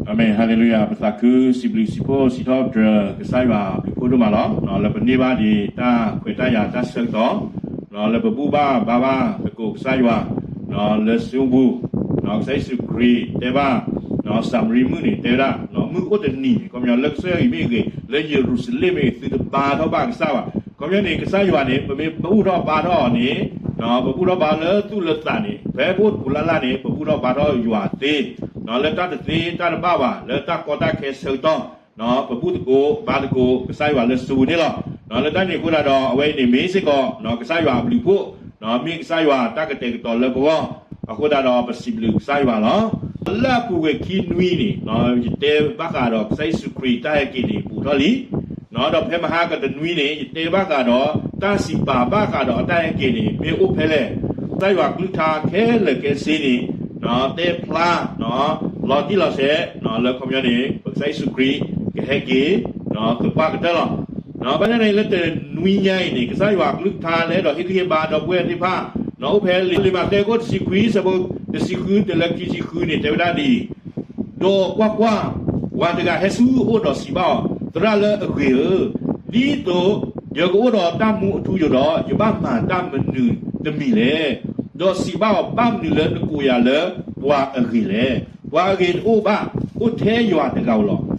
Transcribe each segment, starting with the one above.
အၤမ့ၣ်, ဟါလ့လူယၤ, ပသးခုစံးဘျုးစံးဖှိၣ်စံးထီၣ်ပတြၢၤကစၢ်ယွၤအဘျုးဖှိၣ်ဒိၣ်မးလီၤ. လၢပန့ၢ်ဘၣ်ဒံးတၢ်ခွဲးတၢ်ယာ်တၢ်ဆၢကတီၢ်, လၢပဘူၣ်ဘၣ်ဘါဘၣ်သကိးကစၢ်ယွၤ လၢစုပူၤ, ကစၢ်ယ့ၣ်ၡူးခရံာ်တဲဘၣ် စၤမရံမုၣ်န့ၣ် တဲဝဲဒၣ် မုၢ်အိၣ်တနံၤန့ၣ် ခီပညီလၢကစၢၢ်အံၤမ့ၢ်ဂ့ၤ, လၢယရူၤၡလ့ၣ်မ့ၢ်ဂ့ၤ, သုတဘါထီၣ်ဘၣ်ကစၢ်ဘၣ်. ခီပညီန့ၣ် ကစၢ်ယွၤန့ၣ် ပမ့ၢ်ဘူၣ်ထီၣ်ဘါထီၣ်အီၤန့ၣ် ပဘူၣ်ထီၣ်ဘါလၢသူၣ်လၢသးန့ၣ် ဖဲပအိၣ်တပူၤလၢ်လၢ်န့ၣ် ပဘူၣ်ထီၣ်ဘါထီၣ်ယွၤသ့, လၢတၢ်တသ့တၢ်တဘၣ်ဘၣ် လၢတၢ်ကီတၢ်ခဲဆၢကတီၢ် ပဘူၣ်သကိးဘါသကိးကစၢ်ယွၤလၢစုပူၤန့ၣ်လီၤ. လၢတၢ်န့ၣ်အဃိသတးဒီး အဝဲအံၤန့ၣ်မ့ၢ်စ့ၢ်ကီး ကစၢ်ယွၤအဘျုးဖှိၣ်, မ့ၢ်ကစၢ်ယွၤတၢ်ကတဲာ်ကတီၤလၢပဂီၢ်, အဃိသတးဒီးပစံးဘျုးကစၢ်ယွၤလီၤ. လၢအပူၤကွံာ်ခံနွံန့ၣ် ယတဲဘၣ်ဃးဒီးကစၢ်ယ့ၣ်ၡူးခရံာ်တၢ်ဟဲက့ၤန့ၣ် ဘူးထီၣ်လံ, ဒီးဖဲမဟါကတနွံန့ၣ် ယတဲဘၣ်ဃးဒီး တၢ်စံးပာ်ဘၣ်ဃးဒီးအတၢ်ဟဲက့ၤန့ၣ် မ့ၢ်အိၣ်ဖဲလဲၣ်, ကစၢ်ယွၤကလုၢ်ကထါခဲလၢာ်ခဲဆ့န့ၣ် တဲဖျါ လီၤတံၢ်လီၤဆဲး လၢခီပညီန့ၣ် ပကစၢ်ယ့ၣ်ၡူးခရံာ်ကဟဲက့ၤ သပှၢ်ကတၢၢ်လီၤ. ဘၣ်ဆၣ်န့ၣ် လၢတနွံညါအံၤန့ၣ် ကစၢ်ယွၤကလုၢ်ကထါလၢအဲၣ်ဒိးဟ့ၣ်ဂံၢ်ဟ့ၣ်ဘါဒီပုၢ်ဝဲၢ်သ့ၣ်တဖၣ် အိၣ်ဖဲလံာ်မးသဲအခိၣ်တဆံခွံ ဆၢဖိတဆံဃုတုၤလၢခံဆံဃုန့ၣ် တဲဝဲဒၣ်ဒ်အံၤ, ဒီးကွၢ်ကွၢ်, ပှၤတဂၤဟဲဆူအအိၣ်ဒီးစံးဘၣ်အီၤ, သရၣ်လၢအဂ့ၤဧၢ, ဒ်သိးယကအိၣ်ဒီးတၢ်မူအထူအယိာ်ဒီး ယဘၣ်မၤတၢ်မနုၤတမံၤလဲၣ်. ဒီးစံးဘၣ်အီၤ, ဘၣ်မနုၤလၢနကိးယၤလၢပှၤအဂ့ၤလဲၣ်. ပှၤအဂ့ၤတအိၣ်ဘၣ်, အိၣ်ထဲယွၤ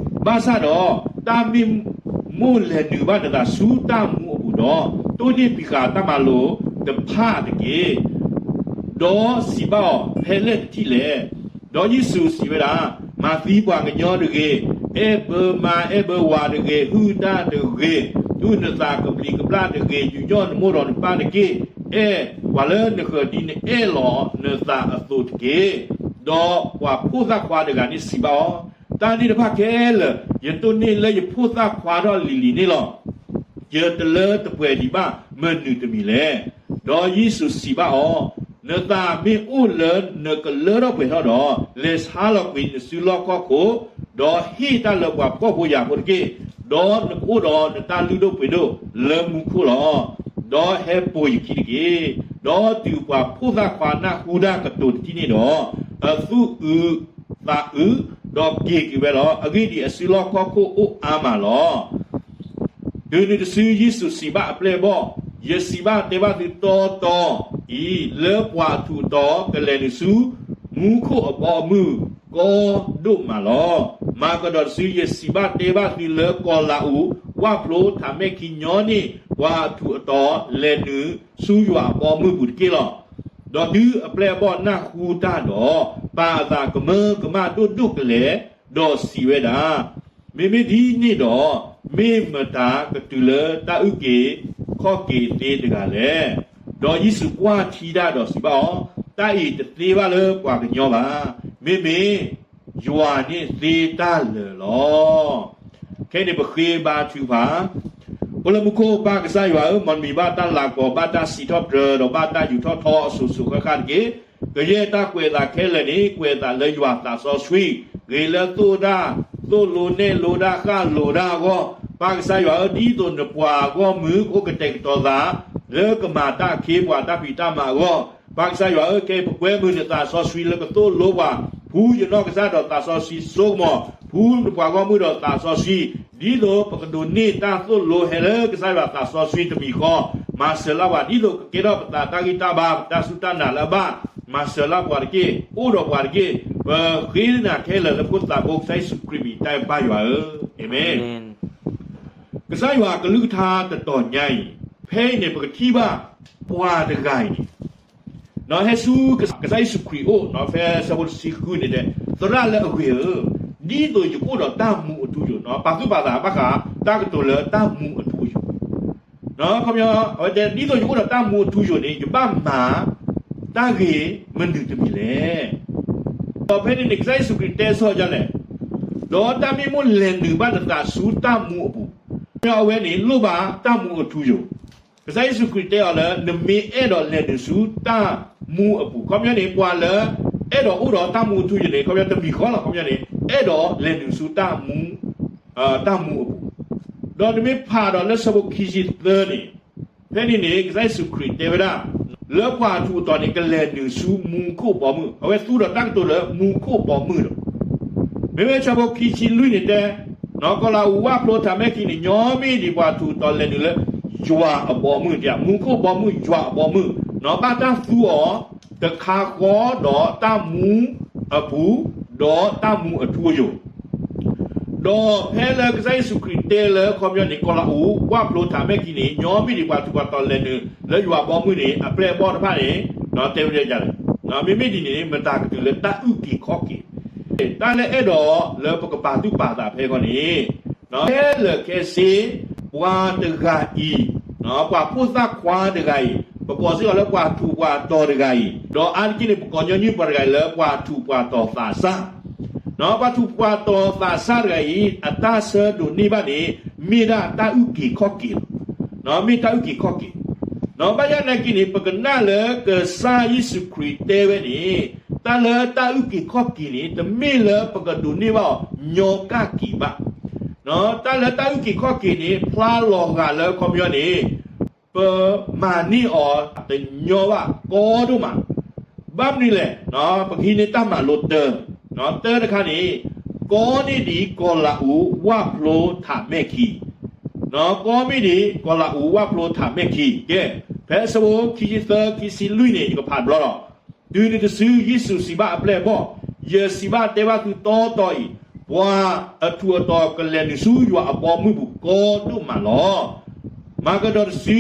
တဂၤဧိၤလီၤ. ဘၣ်ဆၣ်ဒီး တၢ်မ့ၢ်မိၣ်လဲၤနုာ်ဘၣ်နသးဆူတၢ်မူအပူၤဒီး, တိၢ်န့ၢ်ပံးဃာ်တၢ်မၤလိာ်တဖၣ်တက့ၢ်. ဒီးစံးဘၣ်အီၤ, ဖဲလဲၣ်တထံၣ်လဲၣ်. ဒီးယ့ၣ်ၡူးစံးဝဲဒၣ်, မၤသံပှၤကညီတဂ့ၤ, အဲၣ်ဘၢမါအဲၣ်ဘၢဝၤတဂ့ၤ, ဟုၣ်တၢ်တဂ့ၤ, တူၢ်နသးကဘျံးကဘျၣ်တဂ့ၤ, ယူးယီၣ်နမိၢ်ဒီးနပၢ်တက့ၢ်. အဲၣ်ပှၤလၢနဃၢၤဒ်နအဲၣ်လီၤနသးအသိးတက့ၢ်. ဒီးပှၤဖိသၣ်ခွါတဂၤန့ၣ်စံးဘၣ်အီၤ, တၢ်န့ၣ်တဖၣ်ခဲလၢာ် ယတိၢ်န့ၢ်လၢယဖိသၣ်ခွါထီၣ်လံၤလံၤန့ၣ်လီၤ. ယတလၢတပှဲၤဒံးဘၣ်မနုၤတမံၤလဲၣ်. ဒီးယ့ၣ်ၡူးစံးဘၣ်အီၤ, နသးမ့ၢ်အိၣ်လၢနကလၢထီၣ်ပှဲၤထီၣ်ဒီး, လဲၤဆါလီၤကွံာ်နစုလီၢ်ခီၣ်ခိၣ်, ဒီးဟ့ၣ်တၢ်လၢပှၤဖှီၣ်ဖိယာ်ဖိတက့ၢ်. ဒီးနကအိၣ်ဒီးနတၢ်လုၢ်ဒိၣ်ပှ့ၤဒိၣ်လၢမူခိၣ်လီၤ. ဒီးဟဲပိာ်ယခံတက့ၢ်. ဒီးတုၤပှၤဖိသၣ်ခွါနၢ်ဟူတၢ်ကတိၤတထံၣ်န့ၣ်ဒီး, အသူၣ်အုးသးအုး, ဒီးက့ၤက့ၤဝဲလီၤ. အဂ့ၢ်ဒ်အံၤ, အစုလီၢ်ခီၣ်ခိၣ်အိၣ်အါမးလီၤ. တုၤနုၤတစုယ့ၣ်ၡူးစံးဘၣ်အပျဲၢ်အဘီၣ်, ယစံးဘၣ်တဲဘၣ်သုတီတီအံၤ, လၢပှၤအထူးအတီၤကလဲၤနုာ်ဆူ မူခိၣ်အဘီအမုၢ်ကီဒိၣ်မးလီၤ. မၤကဒီးတစု, ယစံးဘၣ်တဲဘၣ်သုလၢကီၤလၤအူး ဝၣ်ဖျိထးမဲၣ်ခံညီန့ၣ် ပှၤအထူးအတီၤလဲၤနုာ်ဆူယွၤအဘီအမုၢ်ပူၤတက့ၢ်လီၤ. ဒီးတုၤအပျဲၢ်အဘီၣ်နၢ်ဟူတၢ်ဒီး, ပာ်အသးကမၢကမၣ်ဒိၣ်ဒိၣ်ကလဲာ်, ဒီးစံးဝဲဒၣ်, မ့မ့ၢ်ဒ်န့ၣ်ဒီး, မ့ၢ်မတၤကတုၤလၢတၢ်အုၣ်က့ၤခီၣ်က့ၤသ့တဂၤလဲၣ်. ဒီးယ့ၣ်ၡူးကွၢ်ထံတၢ်ဒီးစံးဘၣ်အီၤ, တၢ်အံၤတသ့ဘၣ်လၢပှၤကညီဘၣ်. မ့မ့ၢ်ယွၤန့ၣ်သ့တၢ်လၢာ်လီၤ. ခဲအံၤန့ၣ်ပဃ့ဘါထုကဖၣ်, အိၣ်လၢမူခိၣ်ပၢ်ကစၢ်ယွၤဧၢ, မ်နမံၤဘၣ်တၢ်လၤကပီၤ, ဘၣ်တၢ်စံးထီၣ်ပတြၢၤ, ဒီးဘၣ်တၢ်ယူးထီၣ်ထီအစိၤစိၤဃၣ်ဃၣ်တက့ၢ်. ကယဲၢ်တၢ်ကွဲးအသးခဲလၢာ်န့ၣ် ကွဲးအသးလၢယွၤသးစီဆှံ, ဂ့ၤလၢသိၣ်တၢ်သိၣ်လိနဲၣ်လိတၢ်ဃၣ်လိၤတၢ်အဂီၢ်, ပၢ်ကစၢ်ယွၤဧၢ, ဒ်သိးနပှၤဂီၢ်မုၢ်ကအိၣ်ကတဲာ်ကတီၤသး လၢကမၤတၢ်အခ့အပှၤတၢ်ဖံးတၢ်မၤအဂီၢ်, ပၢ်ကစၢ်ယွၤဧၢ, ခဲအံၤပကွဲမုာ်နသးစီဆှံလၢကသိၣ်လိပှၤ, ဖှူယနီၢ်ကစၢ်ဒီးသးစီဆှံစိကမီၤ, ဖှူနပှၤဂီၢ်မုၢ်ဒီးသးစီဆှံ, ဒ်သိးပကဒိးန့ၢ်တၢ်သိၣ်လိဟဲလၢကစၢ်ယွၤသးစီဆှံတမံၤဃီ, မၤစၢၤလၢပှၤ, ဒ်သိးကကဲထီၣ်ပသးတၢ်ဂံၢ်တၢ်ဘါ, ပတၢ်စူၢ်တၢ်နာ်လၢအဘၣ်, မၤစၢၤလၢပှၤတက့ၢ်, အိၣ်ဒီးပှၤတက့ၢ်. ပဃ့နၤခဲလၢာ်လၢမူခိၣ်သးဘိကစၢ်ယ့ၣ်ၡူးခရံာ်မံၤတၢ်ဘါယွၤဧၢ, အၤမ့ၣ်. ကစၢ်ယွၤအကလုၢ်ကထါတတီၤညါအံၤ, ဖဲအံၤန့ၣ် ပကထံၣ်ဘၣ်ပှၤတဂၤအံၤန့ၣ် ဟဲဆူကစၢ်ယ့ၣ်ၡူးခရံာ်အအိၣ်, ဖဲဆၢဖိတဆံဃုန့ၣ်တဲ, သရၣ်လၢအဂ့ၤဧၢ, ဒ်သိးယကအိၣ်ဒီးတၢ်မူအထူအယိာ်, ပာ်သူၣ်ပာ်သးဘၣ်ဃး တၢ်ကတိၤလၢတၢ်မူအထူအယိာ်, ခီပညီ အဝဲတဲ ဒ်သိးယကအိၣ်ဒီးတၢ်မူအထူအယိာ်န့ၣ် ယဘၣ်မၤတၢ်ဂ့ၤမနုၤတမံၤလဲၣ်. ဒီးဖဲန့ၣ်န့ၣ် ကစၢ်ယ့ၣ်ၡူးခရံာ်တဲဆၢဒ်လဲၣ်, ဒီးတၢ်မ့ၢ်မိၣ်လဲၤနုာ်ဘၣ်နသးဆူတၢ်မူအပူၤ, ခီပညီအဝဲန့ၣ် လိၣ်ဘၣ်တၢ်မူအထူအယိာ်. ကစၢ်ယ့ၣ်ၡူးခရံာ်တဲအီၤလၢ နမ့ၢ်အဲၣ်ဒိးလဲၤနုာ်ဆူတၢ်မူအပူၤ, ခီပညီန့ၣ် ပှၤလၢအဲၣ်ဒိးအိၣ်ဒီးတၢ်မူအထူအယိာ်န့ၣ် ခီပညီတမံၤဃီလီၤ, ခီပညီန့ၣ် အဲၣ်ဒိးလဲၤနုာ်ဆူတၢ်မူ, တၢ်မူအပူၤ. ဒီးနမ့ၢ်ဖးဒီးလၢဆၢဖိခံဆံသၢန့ၣ်, ဖဲန့ၣ်န့ၣ် ကစၢ်ယ့ၣ်ၡူးခရံာ်တဲဝဲဒၣ်, လၢပှၤအထူးအတီၤန့ၣ် ကလဲၤနုာ်ဆူမူခိၣ်ဘီမုၢ်, အဝဲသူဒီးတၢ်ကတိၤလၢမူခိၣ်ဘီမုၢ်ဒီး မ့မ့ၢ်ဆၢဖိခံဆံလွံၢ်န့ၣ်တဲ, နီၢ်ကီၢ်လးအူဝၣ်ဖျိထးမဲၢ်ခံန့ၣ် ညီမ့ၢ်ဒံးပှၤထူးတီၤလဲၤနုာ်လၢ ယွၤအဘီအမုၢ်, မူခိၣ်ဘီမုၢ် ယွၤအဘီအမုၢ်, နီၢ်ဘၣ်တၢ်သူအီၤ တခါဃီဒီးတၢ်မူအပူၤ, ဒီးတၢ်မူအထူအယိာ် ဒီးဖဲလၢကစၢ်ယ့ၣ်ၡူးခရံာ်တဲလၢခီပညီန့ၣ် ကီၢ်လးအူဝၣ်ဖျိထးမဲၢ်ခံန့ၣ် ညီမ့ၢ်ဒံးပှၤထူးပှၤတီၤလဲၤနုာ်လၢယွၤအဘီအမုၢ်န့ၣ် အပျဲၢ်အဘီၣ်တဖၣ်န့ၣ် တဲဝဲဒ်လဲၣ်, မ့မ့ၢ်ဒ်န့ၣ်န့ၣ် မတၤကတုၤလၢတၢ်အုၣ်က့ၤခီၣ်က့ၤ, တၢ်လၢအဲၣ်ဒိးလၢပကပာ်သူၣ်ပာ်သးဖဲအဂီၢ်န့ၣ် ခဲလၢာ်ခဲဆ့ ပှၤတဂၤအံၤ, ပှၤဖိသၣ်ခွါတဂၤအံၤ ပကိးစ့ၢ်ကီးလၢပှၤထူးပှၤတီၤတဂၤအံၤ, ဒီးအါတက့ၢ်န့ၣ် ပကိးညီနုၢ်ပှၤတဂၤအံၤလၢပှၤထူးပှၤတီၤသးစၢ် ပှၤထူးပှၤတီၤသးစၢ်တဂၤအံၤ အတၢ်ဆၢဒိးန့ၢ်ဘၣ်န့ၣ် မ့ၢ်ဒၣ်တၢ်အုၣ်က့ၤခီၣ်က့ၤလီၤ. မ့ၢ်တၢ်အုၣ်က့ၤခီၣ်က့ၤ, ဘၣ်ဆၣ်သနာ်က့န့ၣ် ပကနၣ်လၢကစၢ်ယ့ၣ်ၡူးခရံာ်တဲဝဲန့ၣ် တၢ်လၢတၢ်အုၣ်က့ၤခီၣ်က့ၤန့ၣ် တမ့ၢ်လၢပကဒိးန့ၢ်ဘၣ်အီၤညီကၣ်က့ၤဘၣ်. တၢ်လၢတၢ်အုၣ်က့ၤခီၣ်က့ၤန့ၣ် ဖျါလီၤဂာ်လၢခီပညီန့ၣ် ပမၤန့ၢ်အီၤတညီဘၣ်ကီဒိၣ်မး. ဘၣ်မနုၤလဲၣ်, ပကဟံးန့ၢ်တၢ်မၤလိတၢ, တၢတခါန့ၣ် ကီန့ၢ်ဒံးကီၢ်လးအူဝၣ်ဖျိထးမဲၢ်ခံ, ကီမ့ၢ်ဒံးကီၢ်လးအူဝၣ်ဖျိထးမဲၢ်ခံ, ကဲ, ဖဲဆၢဖိခံဆံသၢ ခံဆံလွံၢ်န့ၣ် ယကဖးတဘျီလီၤ. တုၤနုၤတစု ယ့ၣ်ၡူးစံးဘၣ်အပျဲၢ်အဘီၣ်, ယစံးဘၣ်တဲဘၣ်သုတီတီအံၤ, ပှၤအထူးအတီၤကလဲၤနုာ်ဆူယွၤအဘီအမုၢ်ပူၤကီဒိၣ်မးလီၤ. မၤကဒီးတစု,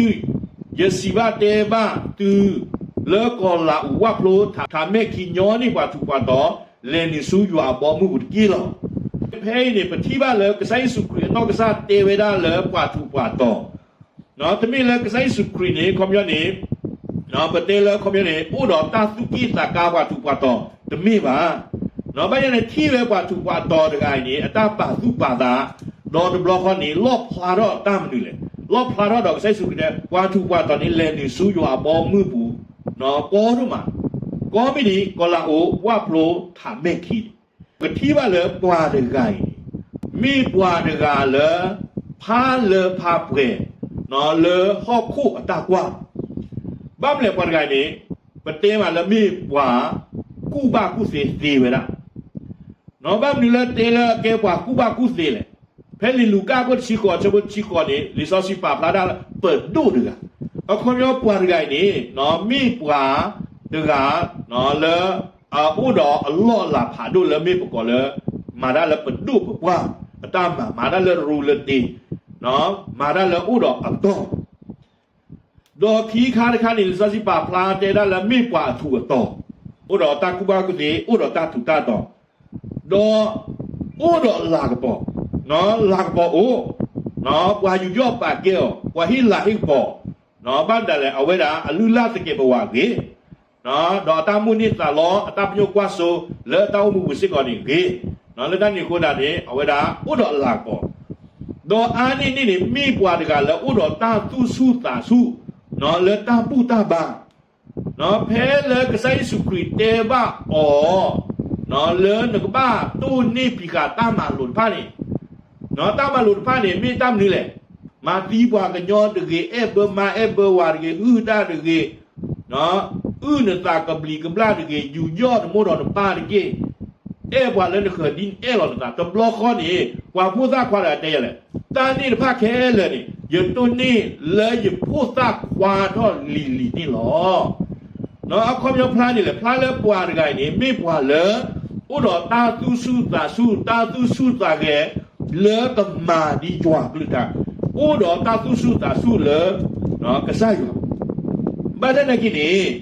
ယစံးဘၣ်တဲဘၣ်သု, လၢကီၢ်လးအူဝၣ်ဖျိထးမဲၢ်ခံ ညီနုၢ်ပှၤထူးပှၤတီၤ လဲၤနုာ်ဆူယွၤအဘီအမုၢ်ပူၤတက့ၢ်လီၤ. ဖဲအံၤန့ၣ် ပထံၣ်ဘၣ်လၢကစၢ်ယ့ၣ်ၡူးခရံာ်အနီၢ်ကစၢ်တဲဝဲဒၣ်လၢပှၤထူးပှၤတီၤ တမ့ၢ်လၢကစၢ်ယ့ၣ်ၡူးခရံာ်န့ၣ် ခီပညီန့ၣ်, ပတဲလၢခီပညီန့ၣ် အိၣ်ဒီးတၢ်သူၣ်က့ၣ်သးကါပှၤထူးပှၤတီၤ တမ့ၢ်ဘၣ်. ဘၣ်ဆၣ်န့ၣ် ထံၣ်ဝဲပှၤထူးပှၤတီၤတဂၤအံၤန့ၣ် အတၢ်ပာ်သူၣ်ပာ်သး, ဒီးတဘျီဃီန့ၣ် လီၣ်ဖျါထီၣ်တၢ်မနုၤလဲၣ်. လီၣ်ဖျါထီၣ်ဒီးကစၢ်ယ့ၣ်ၡူးခရံာ်တဲ ပှၤထူးပှၤတီၤန့ၣ် လဲၤနုာ်ဆူယွၤအဘီအမုၢ်ပူၤ ကီဒိၣ်မး, ကီမ့ၢ်ဒံး ကီၢ်လးအူဝၣ်ဖျိထးမဲၢ်ခံန့ၣ် ပထံၣ်ဘၣ်လၢပှၤတဂၤအံၤန့ၣ် မ့ၢ်ပှၤတဂၤလၢ ဖးလၢဖးပှဲၤ လၢဟီၣ်ခိၣ်အတၢ်ကွၢ်, ဘၣ်မနုၤလဲၣ်ပှၤတဂၤအံၤန့ၣ် ပတဲမးလၢမ့ၢ်ပှၤကူၣ်ဘၣ်ကူၣ်သ့သ့ဝဲဒၣ်, ဘၣ်မနုၤလၢတဲလၢအကဲပှၤကူၣ်ဘၣ်ကူၣ်သ့လဲၣ်. ဖဲလံာ်လူၤကၣ်အခိၣ်တဆံဃိး ဆၢဖိတဆံဃိးန့ၣ် လံာ်စီဆှံပာ်ဖျါဒၣ်လၢပဒိၣ်တဂၤ, အခီပညီပှၤတဂၤအံၤန့ၣ် မ့ၢ်ပှၤတဂၤ လၢ အအိၣ်ဒီးအလီၢ်အလၤဖးဒိၣ်လၢမ့ၢ်ပကိးလၢ မၤတၢ်လၢပဒိၣ်ပပှၢ်အတၢ်မၤ, မၤတၢ်လၢရူလၢတ့, မၤတၢ်လၢအိၣ်ဒီးအတီၢ် ဒီးခံခါတခါန့ၣ် လံာ်စီဆှံပာ်ဖျါတဲဒၣ်လၢမ့ၢ်ပှၤအထူးအတီၤ, အိၣ်ဒီးတၢ်ကူၣ်ဘၣ်ကူၣ်သ့, အိၣ်ဒီးတၢ်ထူးတၢ်တီၤ, ဒီးအိၣ်ဒီးလၤကပီၤ, လၤကပီၤအိၣ်, ပှၤယူးယီၣ်ပာ်ကဲအီၤ, ပှၤဟ့ၣ်လၤဟ့ၣ်ကပီၤ, ဘၣ်မနုၤလဲၣ် အဝဲဒၣ်အလုၢ်အလၢ်သကဲးပဝးဂ့ၤ, ဒီးအတၢ်မိၣ်န့ၢ်သးလီ အတၢ်ပညိၣ်ကွၢ်စိလၢအတၢ်အိၣ်မူပူၤစ့ၢ်ကီးန့ၣ်ဂ့ၤ, လၢတၢ်န့ၣ်အဃိသတးန့ၣ် အဝဲဒၣ်အိၣ်ဒီးအလၤကပီၤ, ဒီးအါန့ၢ်န့ၣ်န့ၣ် မ့ၢ်ပှၤတဂၤလၢအိၣ်ဒီးတၢ်သူၣ်ဆူၣ်သးဆူၣ် လၢတၢ်ဘူၣ်တၢ်ဘါ, ဖဲလၢကစၢ်ယ့ၣ်ၡူးခရံာ်တဲဘၣ်အီၤ လၢနကဘၣ်တိၢ်န့ၢ်ဖံးဃာ်တၢ်မၤလိာ်တဖၣ်န့ၣ်, တၢ်မၤလိာ်တဖၣ်န့ၣ် မ့ၢ်တၢ်မနုၤလဲၣ်. မၤသံပှၤကညီတဂ့ၤ, အဲၣ်ဘၢမါအဲၣ်ဘၢဝၤတဂ့ၤ, ဟုၣ်တၢ်တဂ့ၤ, အုၣ်နသးကဘျံးကဘျၣ်တဂ့ၤ, ယူးယီၣ်နမိၢ်ဒီးနပၢ်တက့ၢ်. အဲၣ်ပှၤလၢနဃၢၤဒ်နအဲၣ်လီၤနသး. တဘျီဃီန့ၣ် ပှၤဖိသၣ်ခွါတဂၤတဲယၤလဲၣ်, တၢ်န့ၣ်တဖၣ်ခဲလၢာ်န့ၣ် ယတိၢ်န့ၢ်လၢယဖိသၣ်ခွါထီၣ်လံၤလံၤန့ၣ်လီၤ. အခီပညီဖျါန့ၣ်လဲၣ်, ဖျါလၢပှၤတဂၤအံၤန့ၣ် မ့ၢ်ပှၤလၢ အိၣ်ဒီးတၢ်သူၣ်ဆူၣ်သးဆူၣ်, တၢ်သူၣ်ဆူၣ်သးဂဲၤ လၢကမၤဒ်ယွၤအကလုၢ်ကထါ, အိၣ်ဒီးတၢ်သူၣ်ဆူၣ်သးဆူၣ်လၢ ကစၢ်ယွၤ. ဘၣ်ဆၣ်သနာ်က့န့ၣ်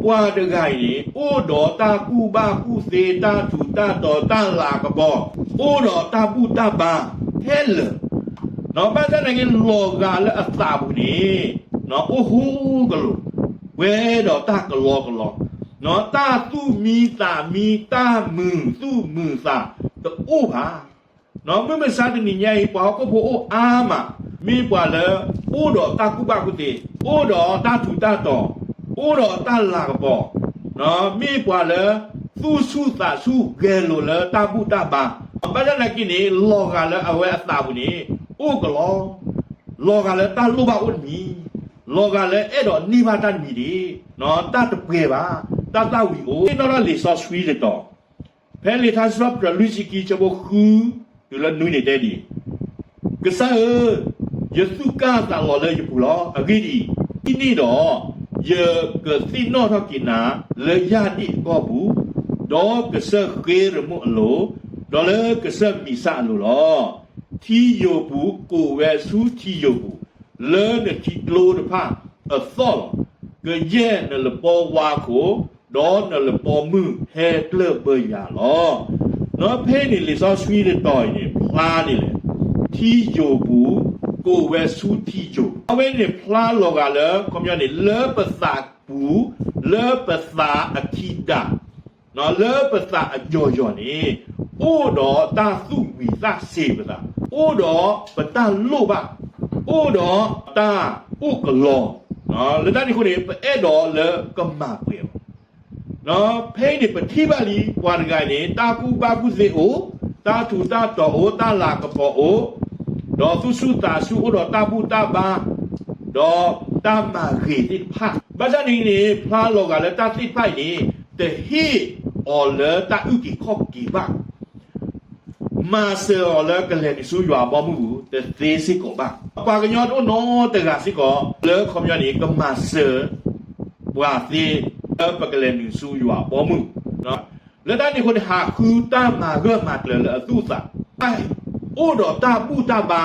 ပှၤတဂၤအံၤန့ၣ် အိၣ်ဒီးတၢ်ကူၣ်ဘၣ်ကူၣ်သ့, တၢ်ထူးတၢ်တီၤ, တၢ်လၤကပီၤ, အိၣ်ဒီးတၢ်ဘူၣ်တၢ်ဘါခဲလၢာ်, ဘၣ်ဆၣ်သနာ်က့ လီၤဂာ်လၢအသးပူၤန့ၣ် အိၣ်ဟူးကလိၤ, ပှဲၤဒီးတၢ်ကလီကလီ, တၢ်သူၣ်မံသးမံ, တၢ်မုာ်သူၣ်မုာ်သးတအိၣ်ဘၣ်. မုၢ်မဆါတနံၤညါအံၤ ပှၤဟီၣ်ခိၣ်ဖိအိၣ်အါမး, မ့ၢ်ပှၤလၢ အိၣ်ဒီးတၢ်ကူၣ်ဘၣ်ကူၣ်သ့, အိၣ်ဒီးတၢ်ထူးတၢ်တီၤ, အိၣ်ဒီးတၢ်လၤကပီၤ, မ့ၢ်ပှၤလၢ သူၣ်ဆူၣ်သးဆူၣ်ဂဲၤလိာ်လၢတၢ်ဘူၣ်တၢ်ဘါ, ဘၣ်ဆၣ်သနာ်က့န့ၣ် လီၤဂာ်လၢအဝဲအသးပူၤန့ၣ် အိၣ်ကလီ, လီၤဂာ်လၢတၢ်လိၣ်ဘၣ်အိၣ်တမံၤ, လီၤဂာ်လၢအဲၣ်ဒိးန့ၢ်ဘၣ်တၢ်တမံၤဒံး, တၢ်တပှဲၤဘၣ်, တၢ်သၣ်ဝံၤအိၣ်, သ့ၣ်နီၣ်ထီၣ်လံာ်စီဆှံတတီၤ, ဖဲလံာ်ထါစံးထီၣ်ပတြၢၤလွံၢ်ဆံခံ ဆၢဖိဃု တုၤလၢနွံန့ၣ်တဲဒ်အံၤ, ကစၢ်ဧၢ, ယသူၣ်ကၢ်သးလီၤလၢယပူၤလီၤ. အဂ့ၢ်ဒ်အံၤ, ဒ်န့ၣ်ဒီး ယကသ့ၣ်နီၣ်ထီၣ်က့ၤနၤ လၢယၢ်ဒ့ၣ်အကီၢ်ပူၤ, ဒီးကစၢၢ်ဃ့ရမိၣ်အလိၤ, ဒီးလၢကစၢၢ်မံၤစၢ်အလိၤလီၤ. ထံယိာ်ပူၤကိးဝဲဆူထံယိာ်ပူၤ, လၢနထံကျိတဖၣ်အသီၣ်လီၤ. ကယဲၢ်နလပီဝါခိၣ်, ဒီးနလပီမုၢ်ဟဲကျၢၢ်ဘၢယၤလီၤ. ဒီးဖဲအံၤန့ၣ် လံာ်စီဆှံတတီၤအံၤန့ၣ် ဖျါန့ၣ်လဲၣ်, ထံယိာ်ပူၤ ကိးဝဲဆူထံယိာ်ပူၤ, အဝဲန့ၣ်ဖျါလီၤဂာ်လၢ ခီပညီန့ၣ် လၢပသးပူၤ, လၢပသးအခံဒၣ်, လၢပသးအယီၢ်ယီၢ်န့ၣ် အိၣ်ဒီးတၢ်သူၣ်ဝံၤသးစ့ၤပသး, အိၣ်ဒီးပတၢ်လိၣ်ဘၣ်, အိၣ်ဒီးတၢ်အိၣ်ကလီ, လၢတၢ်န့ၣ်အဃိန့ၣ် ပအဲၣ်ဒိးလၢကမၤပှဲၤအီၤ. ဖဲအံၤန့ၣ် ပထံၣ်ဘၣ်လံ ပှၤတဂၤအံၤန့ၣ် တၢ်ကူၣ်ဘၣ်ကူၣ်သ့အိၣ်, တၢ်ထူးတၢ်တီၤအိၣ်, တၢ်လၤကပီၤအိၣ်, ဒီးသူၣ်ဆူၣ်သးဆူၣ် အိၣ်ဒီးတၢ်ဘူၣ်တၢ်ဘါ, ဒီးတၢ်မၤဂ့ၤသ့ၣ်တဖၣ်, ဘၣ်ဆၣ်န့ၣ်န့ၣ် ဖျါလီၤဂာ်လၢတၢ်သ့ၣ်တဖၣ်အံၤန့ၣ် တဟ့ၣ်အီၤလၢတၢ်အုၣ်က့ၤခီၣ်က့ၤဘၣ် မၤစၢၤအီၤလၢကလဲၤနုာ်ဆူယွၤအဘီအမုၢ်ပူၤ တသ့စ့ၢ်ကီးဘၣ်. ပှၤကညီတအိၣ်နီတဂၤစ့ၢ်ကီး လၢခီပညီန့ၣ် ကမၤစၢၤပှၤသ့ လၢပကလဲၤနုာ်ဆူယွၤအဘီအမုၢ်. လၢတၢ်န့ၣ်အဃိန့ၣ် ဟးဃုတၢ်မၤဂၢၢ်မၤကျၢၤလၢအသူၣ်အသး, အိၣ်ဒီးတၢ်ဘူၣ်တၢ်ဘါ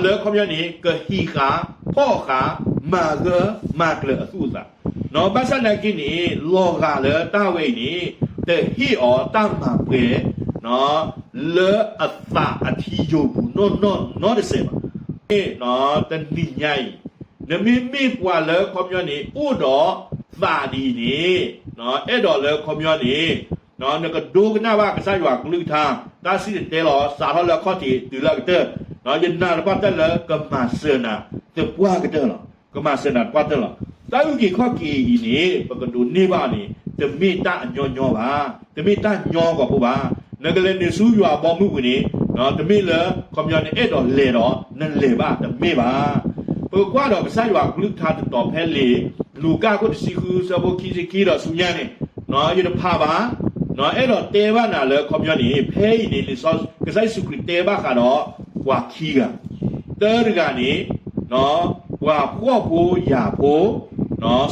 လၢခီပညီန့ၣ် ကဟံးဃာ်ဖီၣ်ဃာ် မၤဂၢၢ်မၤကျၢၤအသူၣ်အသး, ဘၣ်ဆၣ်သနာ်က့န့ၣ် လီၤဂာ်လၢတၢ်ဝဲအံၤန့ၣ် တဟ့ၣ်အီၤတၢ်မၤပှဲၤ လၢအသးအထံယိာ်ပူၤနီၢ်နီၢ်နီတစဲးဘၣ်. တနံၤညါအံၤ နမ့မ့ၢ်ပှၤလၢခီပညီန့ၣ် အိၣ်ဒီးသးဒ်အံၤန့ၣ် အဲၣ်ဒိးလၢခီပညီန့ၣ် နကဒိကနၣ်ဘၣ်ကစၢ်ယွၤကလုၢ်ကထါ တၢ်စံၣ်တဲၤတဲလီၤ စးထီၣ်လၢအခီၣ်ထံးတုၤလၢအကတၢၢ်, ယနာ်သပှၢ်တၢၢ်လၢကမၤစၢၤနၤသပှၢ်ကတၢၢ်လီၤ. ကမၤစၢၤနၤသပှၢ်တၢၢ်လီၤ. တၢ်အုၣ်က့ၤခီၣ်က့ၤအံၤန့ၣ် ပကဒိးန့ၢ်ဘၣ်အီၤန့ၣ် တမ့ၢ်တၢ်အညီညီဘၣ်, တမ့ၢ်တၢ်ညီကီၢ်ဖိဘၣ်. နကလဲၤနုာ်ဆူယွၤအဘီအမုၢ်ပူၤန့ၣ် တမ့ၢ်လၢ ခီပညီနအဲၣ်ဒိးလဲၤဒီး နလဲၤဘၣ် တမ့ၢ်ဘၣ်. ပကကွၢ်ဒီးကစၢ်ယွၤကလုၢ်ကထါတတီၤဖဲလံာ် လူၤကၣ်ခိၣ်တဆံဃု ဆၢဖိခံဆံခံဒီးဆူညါန့ၣ်, ယတဖးဘၣ်, အဲၣ်ဒိးတဲဘၣ်နၤလၢခီပညီန့ၣ် ဖဲအံၤန့ၣ် လံာ်စီ ကစၢ်ယ့ၣ်ၡူးခရံာ်တဲဘၣ်ဃးဒီး ပှၤခံဂၤ, တၢတဂၤန့ၣ် ပှၤဖှီၣ်ဖိယာ်ဖိ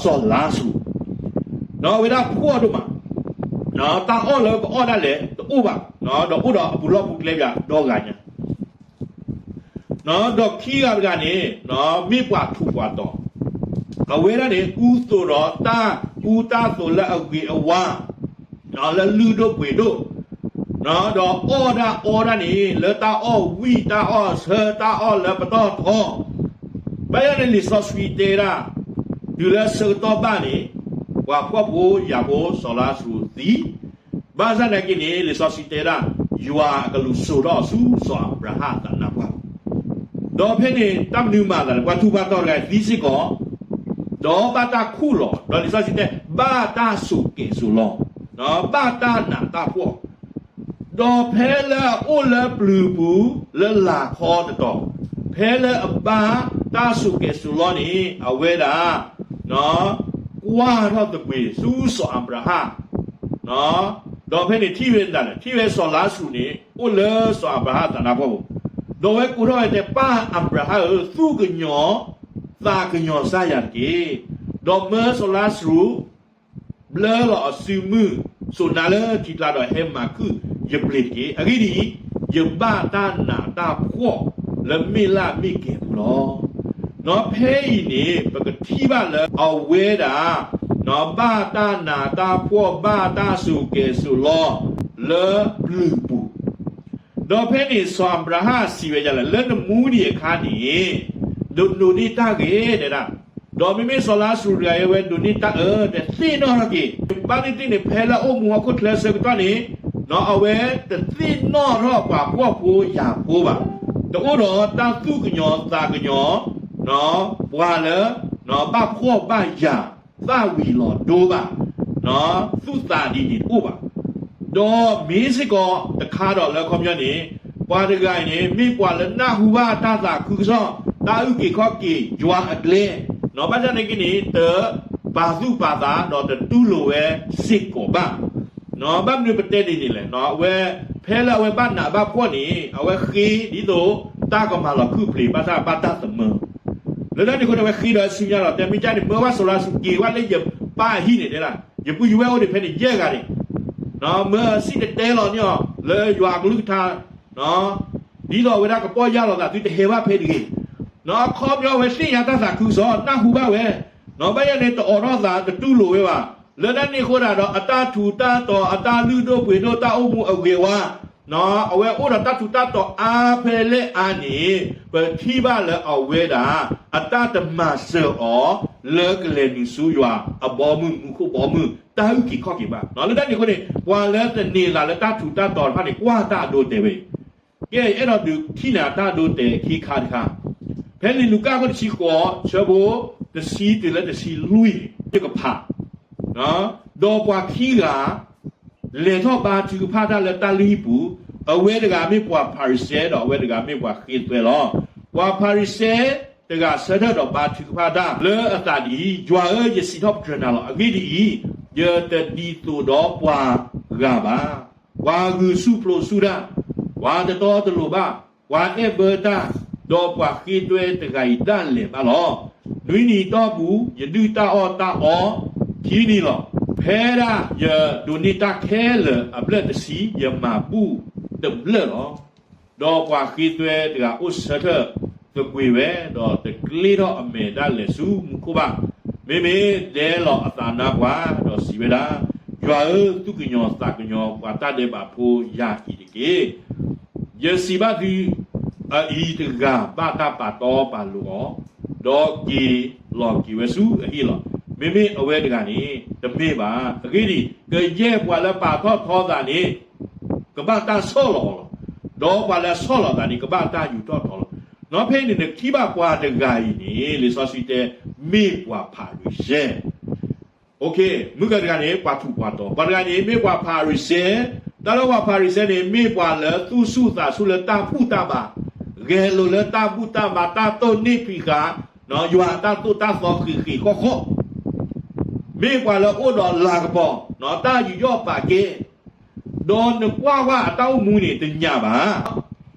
စီၤလါစရူး, အဝဲဒၣ်ဖှီၣ်ဒိၣ်မး, တၢ်အီၣ်လၢကအီၣ်ဒၣ်လဲာ်တအိၣ်ဘၣ်, ဒီးအိၣ်ဒီးအပူၤလီၢ်ပူၤကျဲပၠးဒီဂၤညါ ဒီးခံဂၤတဂၤန့ၣ် မ့ၢ်ပှၤထူးပှၤတီၤ, အဝဲဒၣ်န့ၣ် ကူသိးဒီးတၢ်ကူတၢ်သိးလၢအဂ့ၤအဝါ, လၢလုၢ်ဒိၣ်ပှ့ၤဒိၣ်, ဒီးအီၣ်ဒၣ်အီဒၣ်န့ၣ် လၢတၢ်အီၣ်ဝံၣ် တၢ်အီၣ်ဆၢ တၢ်အီၣ်လၢပတီၢ်ထီ, ဘၣ်ဆၣ်န့ၣ် လံာ်စီဆှံတဲဒၣ် တုၤလၢဆၢကတီၢ်ဘၣ်န့ၣ် ပှၤဖှီၣ်ဖိယာ်ဖိစီၤလါစရူးသံ, ဘၣ်ဆၣ်သနာ်က့န့ၣ် လံာ်စီဆှံတဲဒၣ် ယွၤအကလူးစိာ်ထီၣ်ဆူစီၤအၤဘြၤဟၣ်အသးနါပှၢ်ပူၤ, ဒီးဖဲန့ၣ် တၢ်မနုၤမၤသးလဲၣ် ပှၤထူးပှၤတီၤတဂၤသံစ့ၢ်ကီး, ဒီးဘၣ်တၢ်ခူၣ်လီၤ, ဒီးလံာ်စီဆှံတဲ ဘၣ်တၢ်ဆိၣ်ကဲၤဆိၣ်လီၤ, ဘၣ်တၢ်နာ်တၢ်ဖှီၣ်, ဒီးဖဲလၢအအိၣ်လၢပျုၤပူၤလၢလာ်ခီတတီၤ, ဖဲလၢအဘၣ်တၢ်ဆိၣ်ကဲၤဆိၣ်လီၤန့ၣ် အဝဲဒၣ် ကွၢ်ထီၣ်သပှ့ၤဆူစီၤအၤဘြၤဟၣ်, ဒီးဖဲန့ၣ်ထံၣ်ဝဲဒၣ်လဲၣ်, ထံၣ်ဝဲစီၤလါစရူးန့ၣ် အိၣ်လၢစီၤအၤဘြၤဟၣ်သးနါပှၢ်ပူၤ, ဒီးအဝဲကိးထီၣ်ဝဲတဲ ပၢ်အၤဘြၤဟၣ်ဧၢ, သူၣ်ကညီၤသးကညီၤစၢ်ယၤတက့ၢ်. ဒီးမၢစီၤလါစရူး ဘျၢလီၤအစုမုၢ်စိးနါလၢထံကျါဒီး ဟဲမၤခုၣ်ယပျ့ၤတက့ၢ်. အဂ့ၢ်ဒ်အံၤ, ယဘၣ်တၢ်နးတၢ်ဖှီၣ်လၢမ့ၣ်လၣ်မ့ၣ်ကဲၤပူၤလီၤ. ဒီးဖဲအံၤန့ၣ် ပကထံၣ်ဘၣ်လၢအဝဲဒၣ် ဘၣ်တၢ်နးတၢ်ဖှီၣ် ဘၣ်တၢ်ဆိၣ်ကဲၤဆိၣ်လီၤလၢပျုၤပူၤ, ဒီးဖဲန့ၣ်စီၤအၤဘြၤဟၣ်စံးဝဲဒ်လဲၣ်, လၢနမူဒံးအခါန့ၣ် ဒိးဒိးန့ၢ်တၢ်ဂ့ၤတဲဒၣ်, ဒီးမ့မ့ၢ်စီၤလါစရူးတဂၤအံၤ အဝဲဒိးန့ၢ်တၢ်အၢ တသ့ၣ်နီၣ်ထီၣ်က့ၤ, ဘၣ်သ့ၣ်သ့ၣ်န့ၣ် ဖဲလၢအအိၣ်မူဟီၣ်ခိၣ်ချၢဆၢကတီၢ်န့ၣ် အဝဲတသ့ၣ်နီၣ်ထီၣ်ပှၤဖှီၣ်ဖိယာ်ဖိဘၣ်, တအိၣ်ဒီးတၢ်သူၣ်ကညီၤသးကညီၤ ပှၤလၢ ဘၣ်ဖှီၣ်ဘၣ်ယာ် သၣ်ဝံၤလီၤဒိဘၣ်, သူၣ်သးဒ်န့ၣ်တအိၣ်ဘၣ်. ဒီးမ့ၢ်စ့ၢ်ကီးတခါဒီးလၢခီပညီန့ၣ် ပှၤတဂၤအံၤန့ၣ် မ့ၢ်ပှၤလၢနၢ်ဟူဘၣ်တၢ်သးခုကစီၣ် တၢ်အုၣ်က့ၤခီၣ်က့ၤယွၤအကျဲ, ဘၣ်ဆၣ်သနာ်က့န့ၣ် တပာ်သူၣ်ပာ်သးဒီးတတူၢ်လိာ်ဝဲစ့ၢ်ကီးဘၣ်. ဘၣ်မနုၤပတဲဒ်န့ၣ်လဲၣ်, အဝဲ ဖဲလၢအဝဲဘၣ်နးဘၣ်ဖှီၣ်န့ၣ် အဝဲဃ့ဒ်သိးတၢ်ကမၤလီၤခုၣ်ဖျ့း ဘၣ်ဆၣ်ဘၣ်တၢ်သမၢ လၢတၢ်န့ၣ်အဃိန့ၣ် အဝဲဃ့ဒီးဆူညါလီၤ တဲမ့ၢ်ကၢ်န့ၣ် မၢဘၣ်စီၤလါစရူးက့ၤဝဲလၢယပၢ်အဟံၣ်န့ၣ်တဲဒၣ်, ယပုၢ်ယဝဲၢ်အိၣ်ဒံးဖဲန့ၣ်ယဲၢ်ဂၤန့ၣ်, မၢစံၣ်တဲၤတဲလီၤန့ၢ်အီၤ လၢယွၤအကလုၢ်ကထါ ဒ်သိးအဝဲဒၣ်ကပီၢ်ယၢ်လီၤသး သုတဟဲဘၣ်ဖဲတဂ့ၤ, အခီပညီဝဲသ့ၣ်ညါတၢ်သးခုကစီၣ် နၢ်ဟူဘၣ်ဝဲ, ဘၣ်ယဲန့ၣ်တအိးထီၣ်သး တတူၢ်လိာ်ဝဲဘၣ်, လၢတၢ်န့ၣ်အဃိဒၣ်ဒီး အတၢ်ထူးတၢ်တီၤ အတၢ်လုၢ်ဒိၣ်ပှ့ၤဒိၣ် တၢ်အိၣ်မူအဂ့ၤဝါ အဝဲအိၣ်ဒီးတၢ်ထူးတၢ်တီၤအါဖဲလဲၣ်အါန့ၣ် ပထံၣ်ဘၣ်လၢအဝဲဒၣ် အတၢ်တမၤစၢၤအီၤ လၢကလဲၤနုာ်ဆူယွၤအဘီအမုၢ် မူခိၣ်ဘီမုၢ် တၢ်အုၣ်က့ၤခီၣ်က့ၤဘၣ်. လၢတၢ်န့ၣ်အဃိန့ၣ် ပှၤလၢသန့ၤသးလၢတၢ်ထူးတၢ်တီၤတဖၣ်န့ၣ် ကွၢ်တၢ်အဒိတဲာ်ဝဲအံၤ, ကဲအဲၣ်ဒိးဒုးထံၣ်န့ၢ်တၢ်အဒိတဲာ်ခံခါတခါ, ဖဲလံာ်လူၤကၣ်အခိၣ်တဆံဃိး ဆၢဖိတဆံတုၤလၢတဆံလွံၢ်န့ၣ် ယကဖး ဒီးပှၤခံဂၤ လဲၤထီၣ်ဘါထုကဖၣ်တၢ်လၢတၢ်လုၢ်ဟံၣ်ပူၤ, အဝဲတဂၤမ့ၢ်ပှၤဖၤရံၤၡဲ ဒီးအဝဲတဂၤမ့ၢ်ပှၤဃ့သွဲလီၤ. ပှၤဖၤရံၤၡဲတဂၤဆၢထၢၣ်ဒီးဘါထုကဖၣ်တၢ် လၢအသးဒ်အံၤ, ယွၤဧၢ, ယစံးထီၣ်ပတြၢၤနၤလီၤ. အဂ့ၢ်ဒ်အံၤ, ယတဒ်သိးဒီးပှၤဂၤဘၣ်. ပှၤဂုာ်ဆူၣ်ပျိဆူၣ်တၢ်, ပှၤတတီတလိၤဘၣ်, ပှၤအဲၣ်ဘၢတၢ်, ဒီးပှၤဃ့သွဲတဂၤအံၤဒၣ်လဲာ်ဘၣ်လီၤ. နွံနံၤအတီၢ်ပူၤ ယဒုၣ်တၢ်အီၣ်တၢ်အီခံနံၤလီၤ. ဖဲဒၣ်ယဒိးန့ၢ်တၢ်ခဲလၢာ်အဘျၢၣ်တဆံ ယမၤဘူၣ်တဘျၢၣ်လီၤ. ဒီးပှၤဃ့သွဲတဂၤအိၣ်ဆၢထၢၣ်သကွံာ်ဝဲ, ဒီးတကျ့ထီၣ်အမဲာ်ဒၣ်လဲာ်ဆူမူခိၣ်ဘၣ်. မ့မ့ၢ်ဒဲလီၤအသးနါပှၢ်, ဒီးစံးဝဲဒၣ်, ယွၤဧၢ, သူၣ်ကညီၤသးကညီၤပှၤတၢ်ဒဲးဘးဖိယၤအံၤတက့ၢ်. ယစံးဘၣ်သုအအံၤတဂၤဘၣ်တၢ်ပာ်တီပာ်လိၤအီၤ, ဒီးက့ၤလီၤက့ၤဝဲဆူအဟံၣ်လီၤ. မ့မ့ၢ်အဝဲတဂၤန့ၣ် တမ့ၢ်ဘၣ်. အဂ့ၢ်ဒ်အံၤ, ကယဲၢ်ပှၤလၢပာ်ထီၣ်ထီသးန့ၣ် ကဘၣ်တၢ်ဆီၣ်လီၤအီၤလီၤ. ဒီးပှၤလၢအဆီၣ်လီၤသးန့ၣ် ကဘၣ်တၢ်ယူးထီၣ်ထီလီၤ. ဒီးဖဲအံၤန့ၣ် နကထံၣ်ဘၣ်ပှၤတဂၤအံၤန့ၣ် လံာ်စီဆှံတဲ မ့ၢ်ပှၤဖၤရံၤၡဲ မုၢ်ကတဂၤန့ၣ် ပှၤထူးပှၤတီၤ, ပှၤတဂၤန့ၣ် မ့ၢ်ပှၤဖၤရံၤၡဲ, တၢ်လၢပှၤဖၤရံၤၡဲန့ၣ် မ့ၢ်ပှၤလၢသူၣ်ဆူၣ်သးဆူၣ်လၢတၢ်ဘူၣ်တၢ်ဘါ, ဂဲၤလိာ်လၢတၢ်ဘူၣ်တၢ်ဘါ တၢ်တိၢ်နီၣ်ဖံးဃာ် ယွၤအတၢ်သိၣ်တၢ်သီဃ့ၢ်ဃ့ၢ်ဃီဃီ, မ့ၢ်ပှၤလၢအိၣ်ဒီးလၤကပီၤ, တၢ်ယူးယီၣ်ပာ်ကဲ, ဒီးနကွၢ်ဝဲအတၢ်အိၣ်မူန့ၣ် တညးဘၣ်.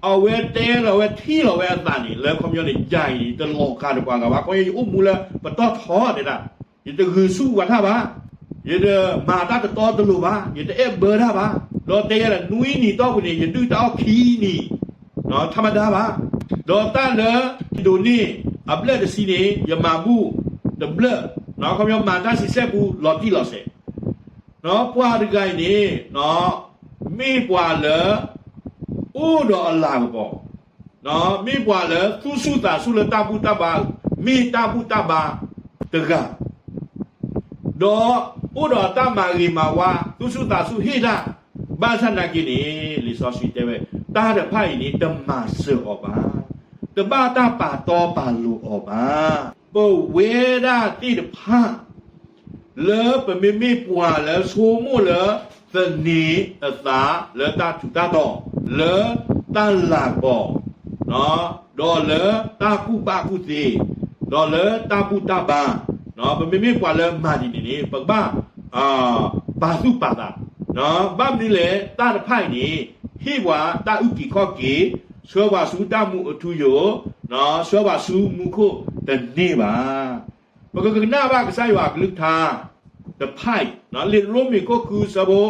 အဝဲတဲလီၤဝဲထံၣ်လီၤဝဲအသးန့ၣ် လၢခီပညီန့ၣ် ယၤအံၤန့ၣ် တလီၤဂာ်ဒီးပှၤဂၤဘၣ်, ခီပညီယအိၣ်မူလၢပတီၢ်ထီတဲဒၣ်, ယတဂုာ်ဆူၣ်ပှၤတၢ်ဘၣ်, ယတမၤတၢ်တတီတလိၤဘၣ်, ယတအဲၣ်ဘၢတၢ်ဘၣ်, ဒီးတဲယၤဒီး နွံနံၤတီၢ်ပူၤန့ၣ် ယဒုၣ်တၢ်အီၣ်ခံနံၤ ထီဒါဘၣ်, ဒီးတၢ်လၢယဒိးန့ၢ်အဘျၢၣ်တဆံန့ၣ် ယမၤဘူၣ်တဘျၢၣ်, ခီပညီမၤတၢ်ဆံဆဲၣ်ပူၤလီၤတံၢ်လီၤဆဲး, ပှၤတဂၤအံၤန့ၣ် မ့ၢ်ပှၤလၢ အိၣ်ဒီးအလၤကပီၤ, မ့ၢ်ပှၤလၢသူၣ်ဆူၣ်သးဆူၣ်လၢတၢ်ဘူၣ်တၢ်ဘါ, မ့ၢ်တၢ်ဘူၣ်တၢ်ဘါတဂၤ ဒီးအိၣ်ဒီးတၢ်မၤဂ့ၤမၤဝါ သူၣ်ဆူၣ်သးဆူၣ်ဟ့ၣ်တၢ်, ဘၣ်ဆၣ်နာ်က့န့ၣ် လံာ်စီဆှံတဲဝဲ တၢ်တဖၣ်အံၤန့ၣ် တမၤစၢၤအီၤဘၣ်, တဘၣ်တၢ်ပာ်တီပာ်လိၤအီၤဘၣ်. ပဝဲဒၣ်သ့ၣ်တဖၣ် လၢပမ့မ့ၢ်ပှၤလၢဆိကမိၣ်လၢ သန့ၤအသးလၢတၢ်ထူးတၢ်တီၤ, လၢတၢ်လၤကပီၤ, ဒီးလၢတၢ်ကူၣ်ဘၣ်ကူၣ်သ့, ဒီးလၢတၢ်ဘူၣ်တၢ်ဘါ, ပမ့မ့ၢ်ပှၤလၢမၤဒ်န့ၣ်န့ၣ် ပကဘၣ် ပာ်သူၣ်ပာ်သး, ဘၣ်မနုၤလဲၣ် တၢ်တဖၣ်အံၤန့ၣ် ဟ့ၣ်ပှၤတၢ်အုၣ်က့ၤခီၣ်က့ၤ, ဆှၢပှၤဆူတၢ်မူအထူအယိာ်, ဆှၢပှၤဆူမူခိၣ်တန့ၢ်ဘၣ်. ပကကနၣ်ဘၣ်ကစၢ်ယွၤအကလုၢ်ကထါတဖၣ်အံၤ, လံာ်ရိမ့ၤခိၣ်ဃုဆၢဖိ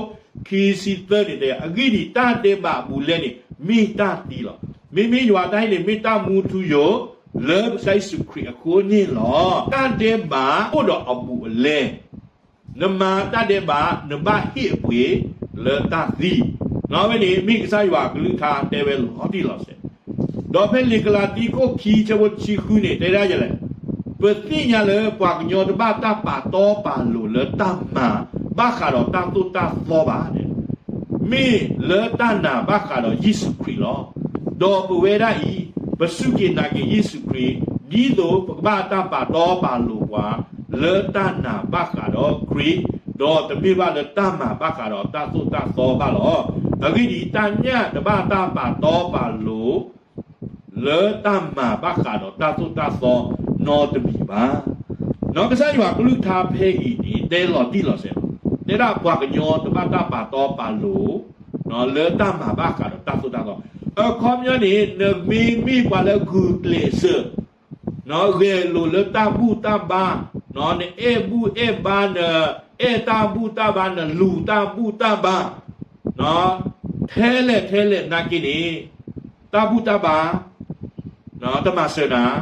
ခံဆံသၢန့ၣ်တဲ, အဂ့ၢ်ဒ်အံၤ, တၢ်ဒဲးဘးအဘူးအလဲန့ၣ် မ့ၢ်တၢ်သံလီၤ. မ့မ့ၢ်ယွၤအတၢ်ဟ့ၣ်န့ၣ် မ့ၢ်တၢ်မူထူယိာ် လၢကစၢ်ယ့ၣ်ၡူးခရံာ်အဃိန့ၣ်လီၤ. တၢ်ဒဲးဘးအိၣ်ဒီးအဘူးအလဲ, နမၤတၢ်ဒဲးဘး နဘၣ်ဟ့ၣ်အပှ့ၤလၢတၢ်သံ, အဝဲန့ၣ်မ့ၢ်ကစၢ်ယွၤအကလုၢ်ကထါတဲဝဲလီၤတံၢ်လီၤဆဲး, ဒီးဖဲလံာ်ကလၤတံခိၣ်ခံဆၢဖိတဆံဃုန့ၣ် တဲဒၣ်ယဲလဲၣ်, ပသ့ၣ်ညါလၢပှၤကညီတဘၣ်တၢ်ပာ်တီပာ်လိၤလၢတၢ်မၤ ဘၣ်ဃးဒီးတၢ်သိၣ်တၢ်သီဘၣ်န့ၣ်, မ့ၢ်လၢတၢ်နာ်ဘၣ်ဃးဒီးယ့ၣ်ၡူးခရံာ်လီၤ. ဒီးပဝဲဒၣ်အံၤ ပစူၢ်က့ၤနာ်က့ၤယ့ၣ်ၡူးခရံာ် ဒ်သိးပကဘၣ်တၢ်ပာ်တီပာ်လိၤပှၤ လၢတၢ်နာ်ဘၣ်ဃးဒီးခရံာ်, ဒီးတမ့ၢ်ဘၣ်လၢတၢ်မၤဘၣ်ဃးဒီးတၢ်သိၣ်တၢ်သီဘၣ်လီၤ. အဂ့ၢ်ဒ်အံၤ, တၢ်ညၣ်တဘၣ်တၢ်ပာ်တီပာ်လိၤ လၢတၢ်မၤဘၣ်ဃးဒီးတၢ်သိၣ်တၢ်သီနီတမံၤဘၣ်. နီၢ်ကစၢ်ယွၤကလုၢ်ကထါဖဲအံၤန့ၣ် တဲလီၤတံၢ်လီၤဆဲးလီၤ. တဲဒၣ်ပှၤကညီတဘၣ်တၢ်ပာ်တီပာ်လိၤ လၢတၢ်မၤဘၣ်ဃးဒီးတၢ်သိၣ်တၢ်သီ. အခီပညီန့ၣ် နမ့မ့ၢ်ပှၤလၢဂုာ်ကျဲးစၢး ဂဲၤလိာ်လၢတၢ်ဘူၣ်တၢ်ဘါ, နအဲၣ်ဘူၣ်အဲၣ်ဘါ, နအဲၣ်တၢ်ဘူၣ်တၢ်ဘါ, နလူၤတၢ်ဘူၣ်တၢ်ဘါ ထဲလဲၣ်ထဲလဲၣ်နာ်က့န့ၣ် တၢ်ဘူၣ်တၢ်ဘါ တမၤစၢၤနၤ,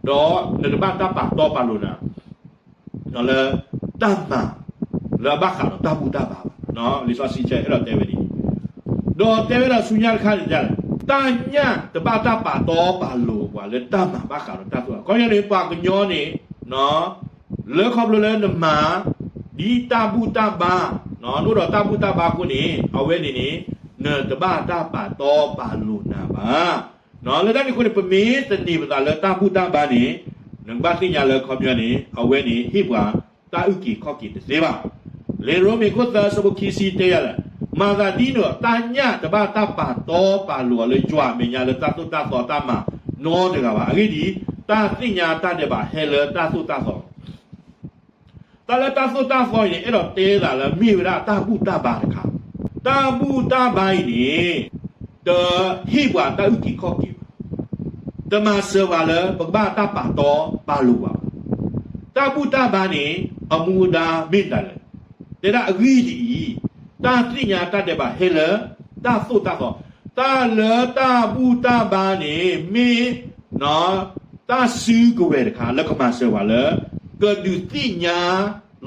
ဒီးနတဘၣ်တၢ်ပာ်တီပာ်လိၤနၤ လၢတၢ်မၤ လၢအဘၣ်ဃးဒီးတၢ်ဘူၣ်တၢ်ဘါဘၣ်. လံာ်စီဆှံအဲၣ်ဒိးတဲဝဲဒ်အံၤ, ဒီးတဲဝဲဒၣ်ဆူညါတခါန့ၣ် တၢ်ညၣ်တဘၣ်တၢ်ပာ်တီပာ်လိၤပှၤလၢတၢ်မၤဘၣ်ဃးဒီးတၢ်သိၣ်တၢ်သီ. အခီပညီန့ၣ် ပှၤကညီန့ၣ် လၢခီဖျိလၢနမၤ ဒ်တၢ်ဘူၣ်တၢ်ဘါ, နအိၣ်ဒီးတၢ်ဘူၣ်တၢ်ဘါအဃိန့ၣ် အဝဲန့ၣ်န့ၣ် နတဘၣ်တၢ်ပာ်တီပာ်လိၤနၤဘၣ်. လၢတၢ်န့ၣ်အဃိန့ၣ် ပမ့ၢ်သန့ၤပသးလၢတၢ်ဘူၣ်တၢ်ဘါန့ၣ် နကဘၣ်သ့ၣ်ညါလၢအခီပညီန့ၣ် အဝဲန့ၣ်ဟ့ၣ်ပှၤတၢ်အုၣ်က့ၤခီၣ်က့ၤတသ့ဘၣ်. လံာ်ရိမ့ၤခိၣ်သၢဆၢဖိခံဆံတဲယၤလၢ မၤသးဒ်န့ၣ်ဒီး တၢ်ညၣ်တဘၣ်တၢ်ပာ်တီပာ်လိၤအီၤလၢယွၤအမဲာ်ညါလၢတၢ်သိၣ်တၢ်သီတၢ်မၤနီတဂၤဘၣ်. အဂ့ၢ်ဒ်အံၤ, တၢ်သ့ၣ်ညါတၢ်ဒဲးဘးဟဲလၢတၢ်သိၣ်တၢ်သီ တၢ်လၢတၢ်သိၣ်တၢ်သီအံၤန့ၣ် အဲၣ်ဒိးတဲသးလၢမ့ၢ်ဝဲဒၣ်တၢ်ဘူၣ်တၢ်ဘါတခါ, တၢ်ဘူၣ်တၢ်ဘါအံၤန့ၣ် တဟ့ၣ်ပှၤတၢ်အုၣ်က့ၤခီၣ်က့ၤဘၣ်, တမၤစၢၤပှၤလၢပကဘၣ်တၢ်ပာ်တီပာ်လိၤဘၣ်. တၢ်ဘူၣ်တၢ်ဘါန့ၣ် အမူအဒါမ့ၢ်တၢ်လဲၣ်, တဲဒၣ်အဂ့ၢ်ဒ်အံၤ, တၢ်သ့ၣ်ညါတၢ်ဒဲးဘးဟဲလၢတၢ်သိၣ်တၢ်သီ, တၢ်လၢတၢ်ဘူၣ်တၢ်ဘါန့ၣ် မ့ၢ် တၢ်စုကဝဲၤတခါလၢကမၤစၢၤပှၤလၢ ကဒုးသ့ၣ်ညါ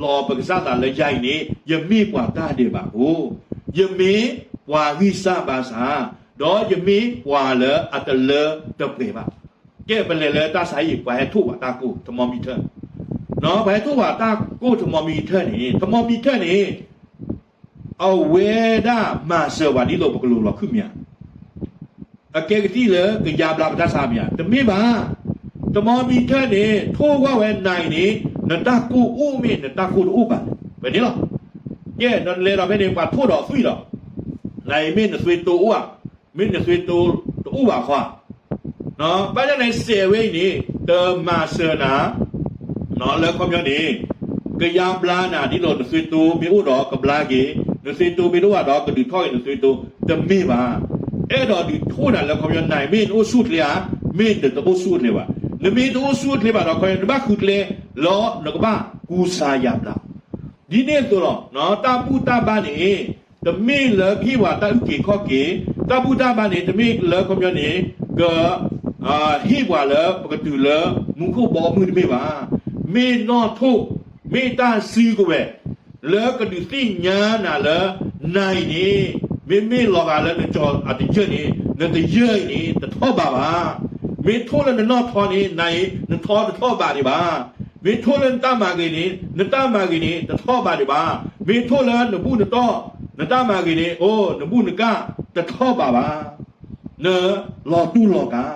လီၤပကစၢ်သးလၢယၤအံၤန့ၣ် ယမ့ၢ်ပှၤတၢ်ဒဲးဘးဖိ, ယမ့ၢ်ပှၤဂံၢ်စၢ်ဘါစၢ်, ဒီးယမ့ၢ်ပှၤလၢအတလၢတပှဲၤဘၣ်. ကဲပလဲၤလၢတၢ်ဆါဟံၣ် ပှၤဟဲထိၣ်ပှၤတၢ်ကိၢ် thermometer, ပှၤဟဲထိၣ်ပှၤတၢ်ကိၢ် thermometer န့ၣ် thermometer န့ၣ် အဝဲဒၣ်မၤစၢၤပှၤဒ်သိးပကလိၤလီၤခုၣ်မ့ၢ်ဧါ, အကဲကသံၣ်လၢကယါဘျါပတၢ်ဆါမ့ၢ်ဧါ, တမ့ၢ်ဘၣ်. thermometer န့ၣ် ထိၣ်ကွၢ်ဝဲနၤအံၤန့ၣ် နတၢ်ကိၢ်အိၣ်မ့ၢ်နတၢ်ကိၢ်တအိၣ်ဘၣ်န့ၣ်, ဝဲန့ၣ်လီၤ. ကဲ နလဲၤဒီးဖဲန့ၣ် ပှၤထိၣ်ဒီးသွံၣ်ဒီး နၤအံၤမ့ၢ်နသွံၣ်တိအိၣ်ဧါ, မ့ၢ်နသွံၣ်တိတအိၣ်ဘၣ်ဃီဧါ, ဘၣ်ဆၣ်န့ၣ် စဲးဝဲအံၤန့ၣ် တမၤစၢၤနၤ လၢခီပညီန့ၣ် ကယါဘျါနၤ ဒ်သိးနသွံၣ်တိမ့ၢ်အိၣ်ဒီးကဘျါက့ၤ, နသွံၣ်တိမ့ၢ်တအိၣ်ဘၣ်ဒီးကဒုးထီၣ်က့ၤနသွံၣ်တိ, တမ့ၢ်ဘၣ်. အဲၣ်ဒိးဒုးထိၣ်နၤလၢခီပညီနၤ မ့ၢ်နအိၣ်ဆူၣ်အိၣ်ချ့ဧါ, မ့ၢ်နတအိၣ်ဆူၣ်အိၣ်ချ့ဘၣ်. နမ့ၢ်တအိၣ်ဆူၣ်အိၣ်ချ့ဘၣ်ဒီး ခီပညီနဘၣ်ဃုကျဲလီၤ နကဘၣ်ကူစါယါဘျါ ဒ်န့ၣ်အသိးလီၤ. တၢ်ဘူၣ်တၢ်ဘါန့ၣ် တမ့ၢ်လၢကဟ့ၣ်ပှၤတၢ်အုၣ်က့ၤခီၣ်က့ၤ, တၢ်ဘူၣ်တၢ်ဘါန့ၣ် တမ့ၢ်လၢခီပညီန့ၣ် က ဟ့ၣ်ပှၤလၢပကတုၤလၢမူခိၣ်ဘီမုၢ်တမ့ၢ်ဘၣ်. မ့ၢ်နီၣ်ထိၣ်, မ့ၢ်တၢ်စုကဝဲၤ လၢကဒုးသ့ၣ်ညါနၤလၢ နၤအံၤန့ၣ် မ့မ့ၢ်လီၤဂာ်လၢနကၠီၤအတယၢၢ်န့ၣ် နတယၢၢ်အံၤန့ၣ် တထီၣ်ဘးဘၣ်. မ့ၢ်ထိၣ်လၢနနီၣ်ထီန့ၣ် နၤအံၤ နထီတထီၣ်ဘးဒံးဘၣ်. မ့ၢ်ထိၣ်လၢနတၢ်မၤဂ့ၤန့ၣ် နတၢ်မၤဂ့ၤန့ၣ် တထီၣ်ဘးဒံးဘၣ်. မ့ၢ်ထိၣ်လၢနဘူၣ်နတီၢ် နတၢ်မၤဂ့ၤန့ၣ် အိၣ် နဘူၣ်နကၢ် တထီၣ်ဘးဘၣ်. နလီၤတူၢ်လီၤကာ်,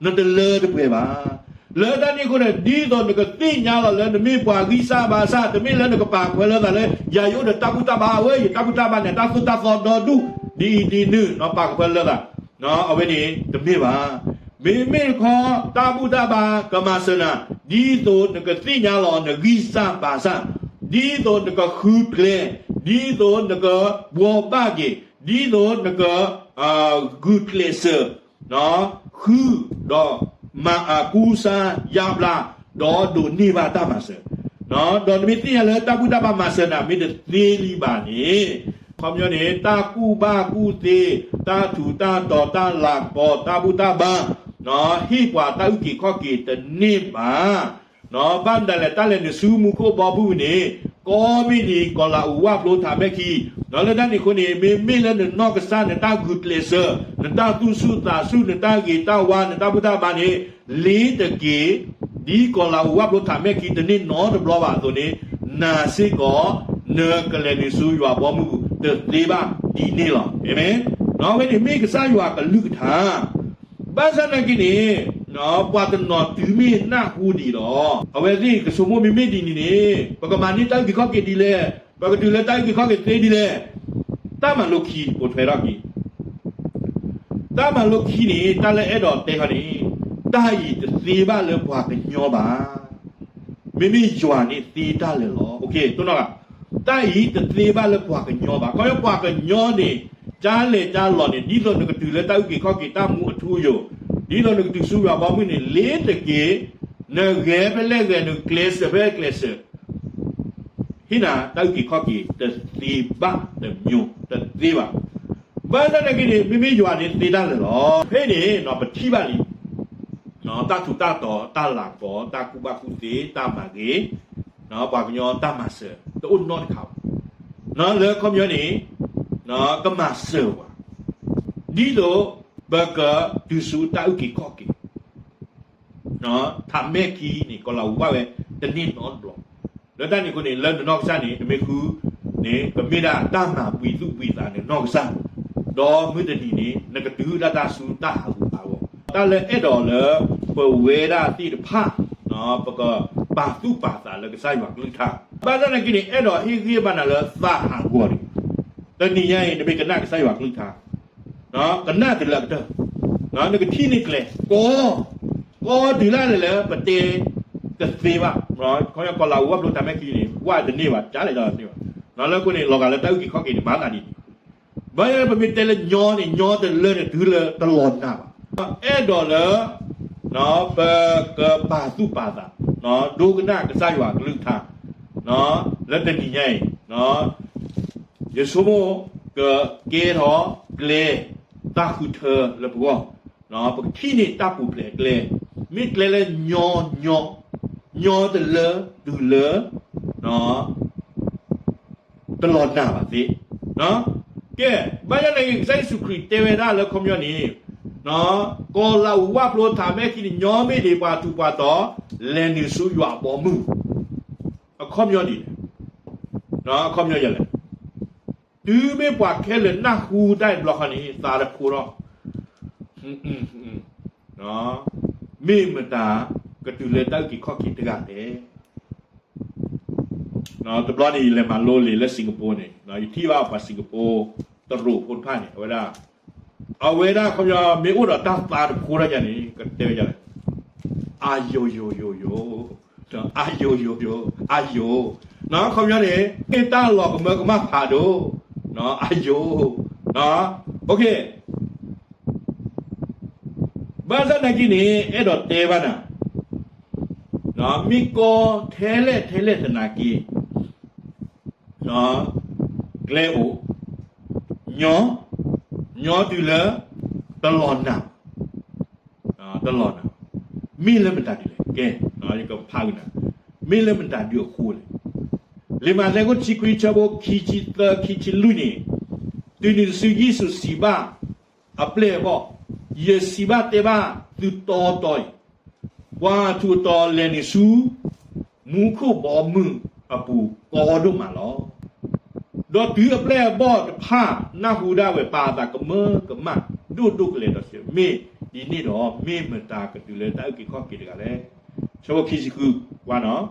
နတလၢတပှဲၤဘၣ်. လၢတၢ်န့ၣ်အဃိန့ၣ် ဒ်သိးနကသ့ၣ်ညါလီၤလၢနမ့ၢ်ပှၤဂံၢ်စၢ်ဘါစၢ်, တမ့ၢ်လၢနကပာ်ခွဲးလိာ်သးလၢ ယၤယအိၣ်ဒီးတၢ်ဘူၣ်တၢ်ဘါဝဲ, ယတၢ်ဘူၣ်တၢ်ဘါန့ၣ် တၢ်သိၣ်တၢ်သီဒီဒူၣ် ဒ်အံၤဒ်နုၢ် ပာ်ခွဲးလိာ်သး, အဝဲန့ၣ်တမ့ၢ်ဘၣ်. မ့မ့ၢ်တခီ တၢ်ဘူၣ်တၢ်ဘါကမၤစၢၤနၤ ဒ်သိးနကသ့ၣ်ညါလီၤနဂံၢ်စၢ်ဘါစၢ်, ဒ်သိးနကဃုကျဲ, ဒ်သိးနကဘှီဘၣ်က့ၤ, ဒ်သိးနက ဂုာ်ကျဲးစၢး ဃုဒီး မၤအကူစါယါဘျါ ဒီးဒိးန့ၢ်ဘၣ်တၢ်မၤစၢၤ, ဒီးနမ့ၢ်သ့ၣ်ညါလၢတၢ်ဘူၣ်တၢ်ဘါမၤစၢၤနၤ မ့ၢ်တသ့လံဘၣ်န့ၣ်, ခီပညီန့ၣ် တၢ်ကူၣ်ဘၣ်ကူၣ်သ့, တၢ်ထူးတၢ်တီၤ တၢ်လၤကပီၤ တၢ်ဘူၣ်တၢ်ဘါ ဟ့ၣ်ပှၤတၢ်အုၣ်က့ၤခီၣ်က့ၤတန့ၢ်ဘၣ်. ဘၣ်မနုၤလဲၣ် တၢ်လဲၤနုာ်ဆူမူခိၣ်ဘီမုၢ်န့ၣ် ကီမ့ၢ်ဒ်ကီၤလၤအူးဝၣ်ဖျိထးမဲၣ်ခံ, လၢတၢ်န့ၣ်အဃိန့ၣ် မ့မ့ၢ်လၢနနီၢ်ကစၢ် နတၢ်ဂုာ်ကျဲးစၢး နတၢ်သူၣ်ဆူၣ်သးဆူၣ် နတၢ်ဂ့ၤတၢ်ဝါ နတၢ်ဘူၣ်တၢ်ဘါန့ၣ် လ့ၤတက့ၤ ဒ်ကီၤလၤအူးဝၣ်ဖျိထးမဲၣ်ခံတန့ၢ်နီတဘျီဘၣ်အသိးန့ၣ်, နၤစ့ၢ်ကီး နကလဲၤနုာ်ဆူယွၤဘီမုၢ်တသ့ဘၣ်ဒ်န့ၣ်လီၤ. အၤမ့ၣ်. အဝဲန့ၣ်မ့ၢ်ကစၢ်ယွၤအကလုၢ်ကထါ ဘၣ်ဆၣ်နာ်က့န့ၣ် ပှၤတနီၤတုၤမ့ၢ်နၢ်ဟူဒံးဒီး အဝဲသ့ၣ်ကဆိကမိၣ်မ့မ့ၢ်ဒ်န့ၣ်န့ၣ် ပကမၤန့ၢ်တၢ်အုၣ်က့ၤခီၣ်က့ၤဒ်လဲၣ်, ပကတုၤလၢတၢ်အုၣ်က့ၤခီၣ်က့ၤသ့ဒ်လဲၣ်. တၢ်မၤလိခံ ပိာ်ထွဲထီၣ်က့ၤ တၢ်မၤလိခံန့ၣ် တၢ်လၢအဲၣ်ဒိးတဲခီန့ၣ် တၢ်အံၤတသ့ဘၣ်လၢပှၤကညီဘၣ်. မ့မ့ၢ်ယွၤန့ၣ်သ့တၢ်လၢာ်လီၤ. တိၢ်နီၣ်ဂၤ တၢ်အံၤတသ့ဘၣ်လၢပှၤကညီဘၣ်. ခီဖျိပှၤကညီန့ၣ် ကလဲၤကလီၤန့ၣ် ဒ်သိးနကတုၤလၢတၢ်အုၣ်က့ၤခီၣ်က့ၤ တၢ်မူအထူအယိာ်, ဒ်သိးနကတုၤဆူယွၤဘီမုၢ်န့ၣ် လ့ၤတက့ၢ်, နဂဲၤဖဲလဲၣ်ဂဲၤ နကျဲးစၢးဖဲလဲၣ်ကျဲးစၢး ဟ့ၣ်နၤတၢ်အုၣ်က့ၤခီၣ်က့ၤ တသ့ဘၣ်တမျိုး, တသ့ဘၣ်. ဘၣ်ဆၣ်သနာ်က့န့ၣ် မ့မ့ၢ်ယွၤန့ၣ်သ့တၢ်လၢာ်လီၤ. ဖဲန့ၣ် ပထံၣ်ဘၣ်လံ တၢ်ထူးတၢ်တီၤ, တၢ်လၤကပီၤ, တၢ်ကူၣ်ဘၣ်ကူၣ်သ့, တၢ်မၤဂ့ၤ, ပှၤကညီတၢ်မၤစၢၤ တအိၣ်နီတခါဘၣ်. လၢခီပညီန့ၣ် ကမၤစၢၤပှၤ ဒ်သိးပကတုၤဆူတၢ်အုၣ်က့ၤခီၣ်က့ၤ ထးမဲၢ်ခံန့ၣ် ကီၤလၤဝါဝဲတန့ၢ်နီတဘျီ. လၢတၢ်န့ၣ်အဃိန့ၣ် လၢနနီၢ်ကစၢ်န့ၣ် နမ့ၢ်ဃုန့ၣ် ကမ့ၢ်ဒၣ်တၢ်မၤဘှံးသူၣ်ဘှံးသးနနီၢ်ကစၢ်, ဒီးမုၢ်တနံၤန့ၣ် နကတုၤဒၣ်တၢ်ဆူတၢ်ဟးဂူာ်ဟးဂီၤ. တၢ်လၢအဲၣ်ဒိးလၢပဝဲဒၣ်သ့ၣ်တဖၣ် ပကပာ်သူၣ်ပာ်သးလၢကစၢ်ယွၤကလုၢ်ကထါ. ဘၣ်ဆၣ်သနာ်က့န့ၣ် အဲၣ်ဒိးဟ့ၣ်ဂံၢ်ဘါနၤလၢသးဟးဂီၤန့ၣ် တနံၤညါအံၤ နမ့ၢ်ကနၣ်ကစၢ်ယွၤကလုၢ်ကထါ ကနၣ်တုၤလၢအကတၢၢ်, နကထံၣ်န့ၢ်ကျဲ ကီ ကီတုၤလၢလဲၣ်လၢပတဲတသ့ဘၣ်. ခီဖျိကီၤလၤဝါဖျိထးမဲၢ်ခံန့ၣ် ဝဲတန့ၢ်ဘၣ် ကလဲၤဒီးတန့ၢ်ဘၣ်. လၢအဃိန့ၣ် လီၤဂာ်လၢတၢ်အုၣ်က့ၤခီၣ်က့ၤန့ၣ် မၤသးဒ်န့ၣ်. ဘၣ်ဆၣ်ပမ့ၢ်တဲလၢညီန့ၣ် ညီတလၢန့ၣ် တုၤလၢတလီၤနာ်ဘၣ်. အဲၣ်ဒိးလၢ ပကပာ်သူၣ်ပာ်သး ဒိကနၣ်ကစၢ်ယွၤကလုၢ်ကထါ လၢတနံၤညါအံၤ ယဆိကမိၣ်ကကဲထီၣ်ကျဲ တၢ်ဃုထၢလၢပဂီၢ်, ပကထံၣ်န့ၢ်တၢ်ပူၤဖျဲးအကျဲ, မ့ၢ်ကျဲလၢညီညီ, ညီတလၢတုၤလၢ တလီၤနာ်ဘၣ်သ့. ကဲ, ဘၣ်ဆၣ်သနာ်က့ ကစၢ်ယ့ၣ်ၡူးခရံာ်တဲဝဲဒၣ်လၢခီပညီန့ၣ် ကီၤလၤဝါဖျိထးမဲၢ်ခံန့ၣ် ညီမ့ၢ်ဒံးပှၤထူးပှၤတီၤ လဲၤနုာ်ဆူယွၤအဘီအမုၢ်, အခီပညီဒ်လဲၣ်, အခီပညီဒ်လဲၣ်. တုၤမ့ၢ်ပှၤခဲလၢာ်နၢ်ဟူတၢ်အံၤတဘျီဃီန့ၣ် သးတဖိထီၣ်, မ့ၢ်မတၤကတုၤလၢတၢ်အုၣ်က့ၤခီၣ်က့ၤတဂၤလဲၣ်. တဘျီန့ၣ် ယလဲၤမၤလိလံာ်လၢ Singapore န့ၣ် ယထံၣ်ဘၣ်ပှၤ Singapore တရူးဖိတဖၣ်န့ၣ် အဝဲဒၣ်, အဝဲဒၣ်ခီပညီ မ့ၢ်အိၣ်ဒီးတၢ်သးတဖိထီၣ်ယါန့ၣ် ကတဲဝဲဒ်လဲၣ်, အယိာ်ယိာ်ယိာ်ယိာ်, အယိာ်ယိာ်ယိာ် အယိာ်, ခီပညီန့ၣ် မ့ၢ်တၢ်လီၤကမၢကမၣ်ဖးဒိၣ်, အယိာ်, ဘၣ်ဆၣ်သနာ်က့န့ၣ် အဲၣ်ဒိးတဲဘၣ်နၤ, မ့ၢ်ကီထဲလဲၣ်ထဲလဲၣ်သနာ်က့ ကျဲအိၣ်, ညီ, ညီတုၤလၢ တလီၤနာ်, တလီၤနာ်, မ့ၢ်လၢမတၤဒ်လဲၣ်. ကဲ, ယကဖးဂ့ၤနၤ, မ့ၢ်လၢမတၤဒ်အဃိလဲၣ်. လံာ်မးသဲခိၣ်တဆံခွံ ဆၢဖိခံဆံသၢ ခံဆံလွံၢ်န့ၣ်, တုၤနုၤတစု ယ့ၣ်ၡူးစံးဘၣ်အပျဲၢ်အဘီၣ်, ယစံးဘၣ်တဲဘၣ်သုတီတီအံၤ, ပှၤထူးပှၤတီၤလဲၤနုာ်ဆူ မူခိၣ်ဘီမုၢ်အပူၤကီဒိၣ်မးလီၤ. ဒီးတုၤအပျဲၢ်အဘီၣ်တဖၣ်နၢ်ဟူဒၣ်ဝဲ ပာ်အသးကမၢကမၣ်ဒိၣ်ဒိၣ်ကလဲာ်ဒီးစံး, မ့ၢ်ဒ်န့ၣ်ဒီး မ့ၢ်မတၤကတုၤလၢတၢ်အုၣ်က့ၤခီၣ်က့ၤတဂၤလဲၣ်. ဆၢဖိခံဆံဃု ကွၢ်နီၤ,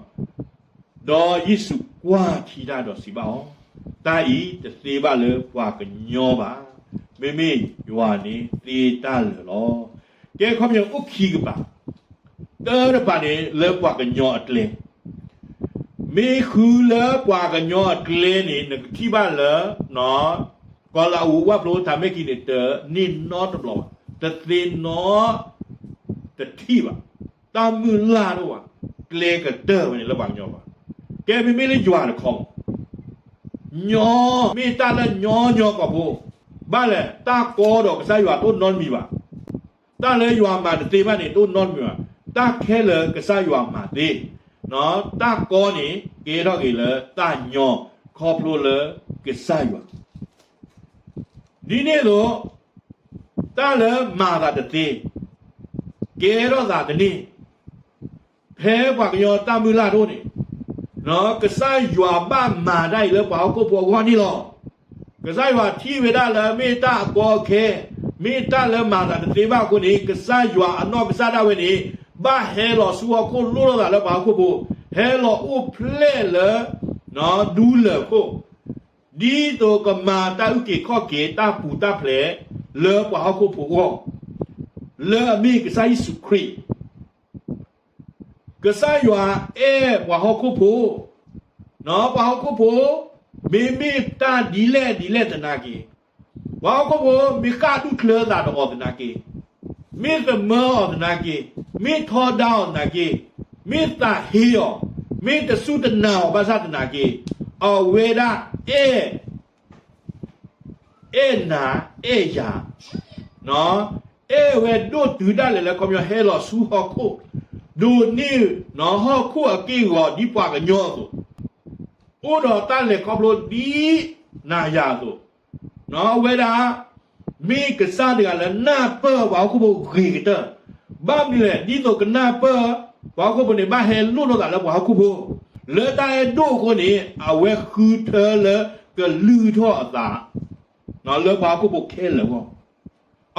ဒီးယ့ၣ်ၡူးကွၢ်ထံတၢ်ဒီးစံးဘၣ်အီၤ, တၢ်အံၤတသ့ဘၣ်လၢပှၤကညီဘၣ်, မ့မ့ၢ်ယွၤန့ၣ်သ့တၢ်လၢာ်လီၤ. ကဲ ခီပညီအိၣ်ခံကပၤ, တၢတပၤန့ၣ် လၢပှၤကညီအကျဲ, မ့ၢ်ဃုလၢပှၤကညီအကျဲန့ၣ် နကထံၣ်ဘၣ်လၢ ကီၤလၤအူးဝၣ်ဖျိထးမဲၢ်ခံန့ၣ် တန့ၢ်နီတဘျီဘၣ်, တသ့နီတထံၣ်ဘၣ်, တၢ်မုၢ်လၢ်တအိၣ်ဘၣ်, ကျဲကတၢၢ်ဝဲန့ၣ်လၢပှၤကညီဘၣ်. ကဲ မ့မ့ၢ်လၢယွၤတခီ, ညီ, မ့ၢ်တၢ်လၢညီညီကီၢ်ဖိ, ဘၣ်လဲၣ် တၢ်ကီဒီးကစၢ်ယွၤတအိၣ်နီတမံၤဘၣ်. တၢ်လၢယွၤမၤတသ့ဘၣ်န့ၣ် တအိၣ်နီတမံၤဘၣ်. တၢ်ခဲလၢာ်ကစၢ်ယွၤမၤသ့, တၢ်ကီန့ၣ် ကဲထီၣ်က့ၤလၢတၢ်ညီ ခီဖျိလၢကစၢ်ယွၤ ဒ်န့ၣ်အသိး တၢ်လၢမၤသးတသ့, ကဲထီၣ်သးတန့ၢ်, ဖဲပှၤကညီတၢ်မုၢ်လၢ်တအိၣ်န့ၣ်, ကစၢ်ယွၤဘၣ်မၤတၢ်အံၤလၢပှၤဟီၣ်ခိၣ်ဖိအဂီၢ်န့ၣ်လီၤ. ကစၢ်ယွၤထံၣ်ဝဲဒၣ်လၢမ့ၢ်တၢ်အကီအခဲ, မ့ၢ်တၢ်လၢမၤသးတသ့ဘၣ်အဃိန့ၣ် ကစၢ်ယွၤအနီၢ်ကစၢ်ဒၣ်ဝဲန့ၣ် ဘၣ်ဟဲလီၤဆူဟီၣ်ခိၣ်လိၣ်ထီၣ်သးလၢပှၤဟီၣ်ခိၣ်ဖိ, ဟဲလီၤအိၣ်ဖျဲၣ်လၢ ဒူလၢၢ်ခိၣ် ဒ်သိးကမၤတၢ်အုၣ်က့ၤခီၣ်က့ၤ တၢ်ပူၤတၢ်ဖျဲး လၢပှၤဟီၣ်ခိၣ်ဖိအဂီၢ်, လၢအမ့ၢ်ကစၢ်ယ့ၣ်ၡူးခရံာ်. ကစၢ်ယွၤအဲၣ်ပှၤဟီၣ်ခိၣ်ဖိ, ပှၤဟီၣ်ခိၣ်ဖိ မ့မ့ၢ်တၢ်ဒ်လဲၣ်ဒ်လဲၣ်သနာ်က့, ပှၤဟီၣ်ခိၣ်ဖိ မ့ၢ်ဃၣ်ဒူၣ်ချၢသးဒီးအီၤသနာ်က့, မ့ၢ်သမၢအီၤသနာ်က့, မ့ၢ်ထီဒါအီၤသနာ်က့, မ့ၢ်သးဟ့အီၤ, မ့ၢ်တစူၢ်တနာ်အီၤဘၣ်ဆၣ်သနာ်က့, အဝဲဒၣ်အဲၣ် အဲၣ်နၤအဲၣ်ယၤ, အဲၣ်ဝဲဒိၣ်တုၤဒၣ်လဲာ်လၢခီပညီဟဲလီၤဆူဟီၣ်ခိၣ်, ဒိးန့ၢ်ဟီၣ်ခိၣ်အက့ၢ်အဂီၤဒ်ပှၤကညီအသိး, အိၣ်ဒီးတၢ်လဲၤခီဖျိဒ်နၤယၤအသိး, အဝဲဒၣ် မ့ၢ်ကစၢ်တဂၤလၢနၢ်ပၢၢ်ပှၤဟီၣ်ခိၣ်ဖိဂ့ၤကတၢၢ်, ဘၣ်မနုၤလဲၣ် ဒ်သိးကနၢ်ပၢၢ် ပှၤဟီၣ်ခိၣ်ဖိန့ၣ် ဘၣ်ဟဲလိၣ်ထီၣ်သးလၢပှၤဟီၣ်ခိၣ်ဖိ, လၢတၢ်အဲၣ်ဒိၣ်အဃိန့ၣ် အဝဲဃုထၢလၢကလုၢ်ထီၣ်အသး လၢပှၤဟီၣ်ခိၣ်ဖိခဲလၢာ်အဂီၢ်,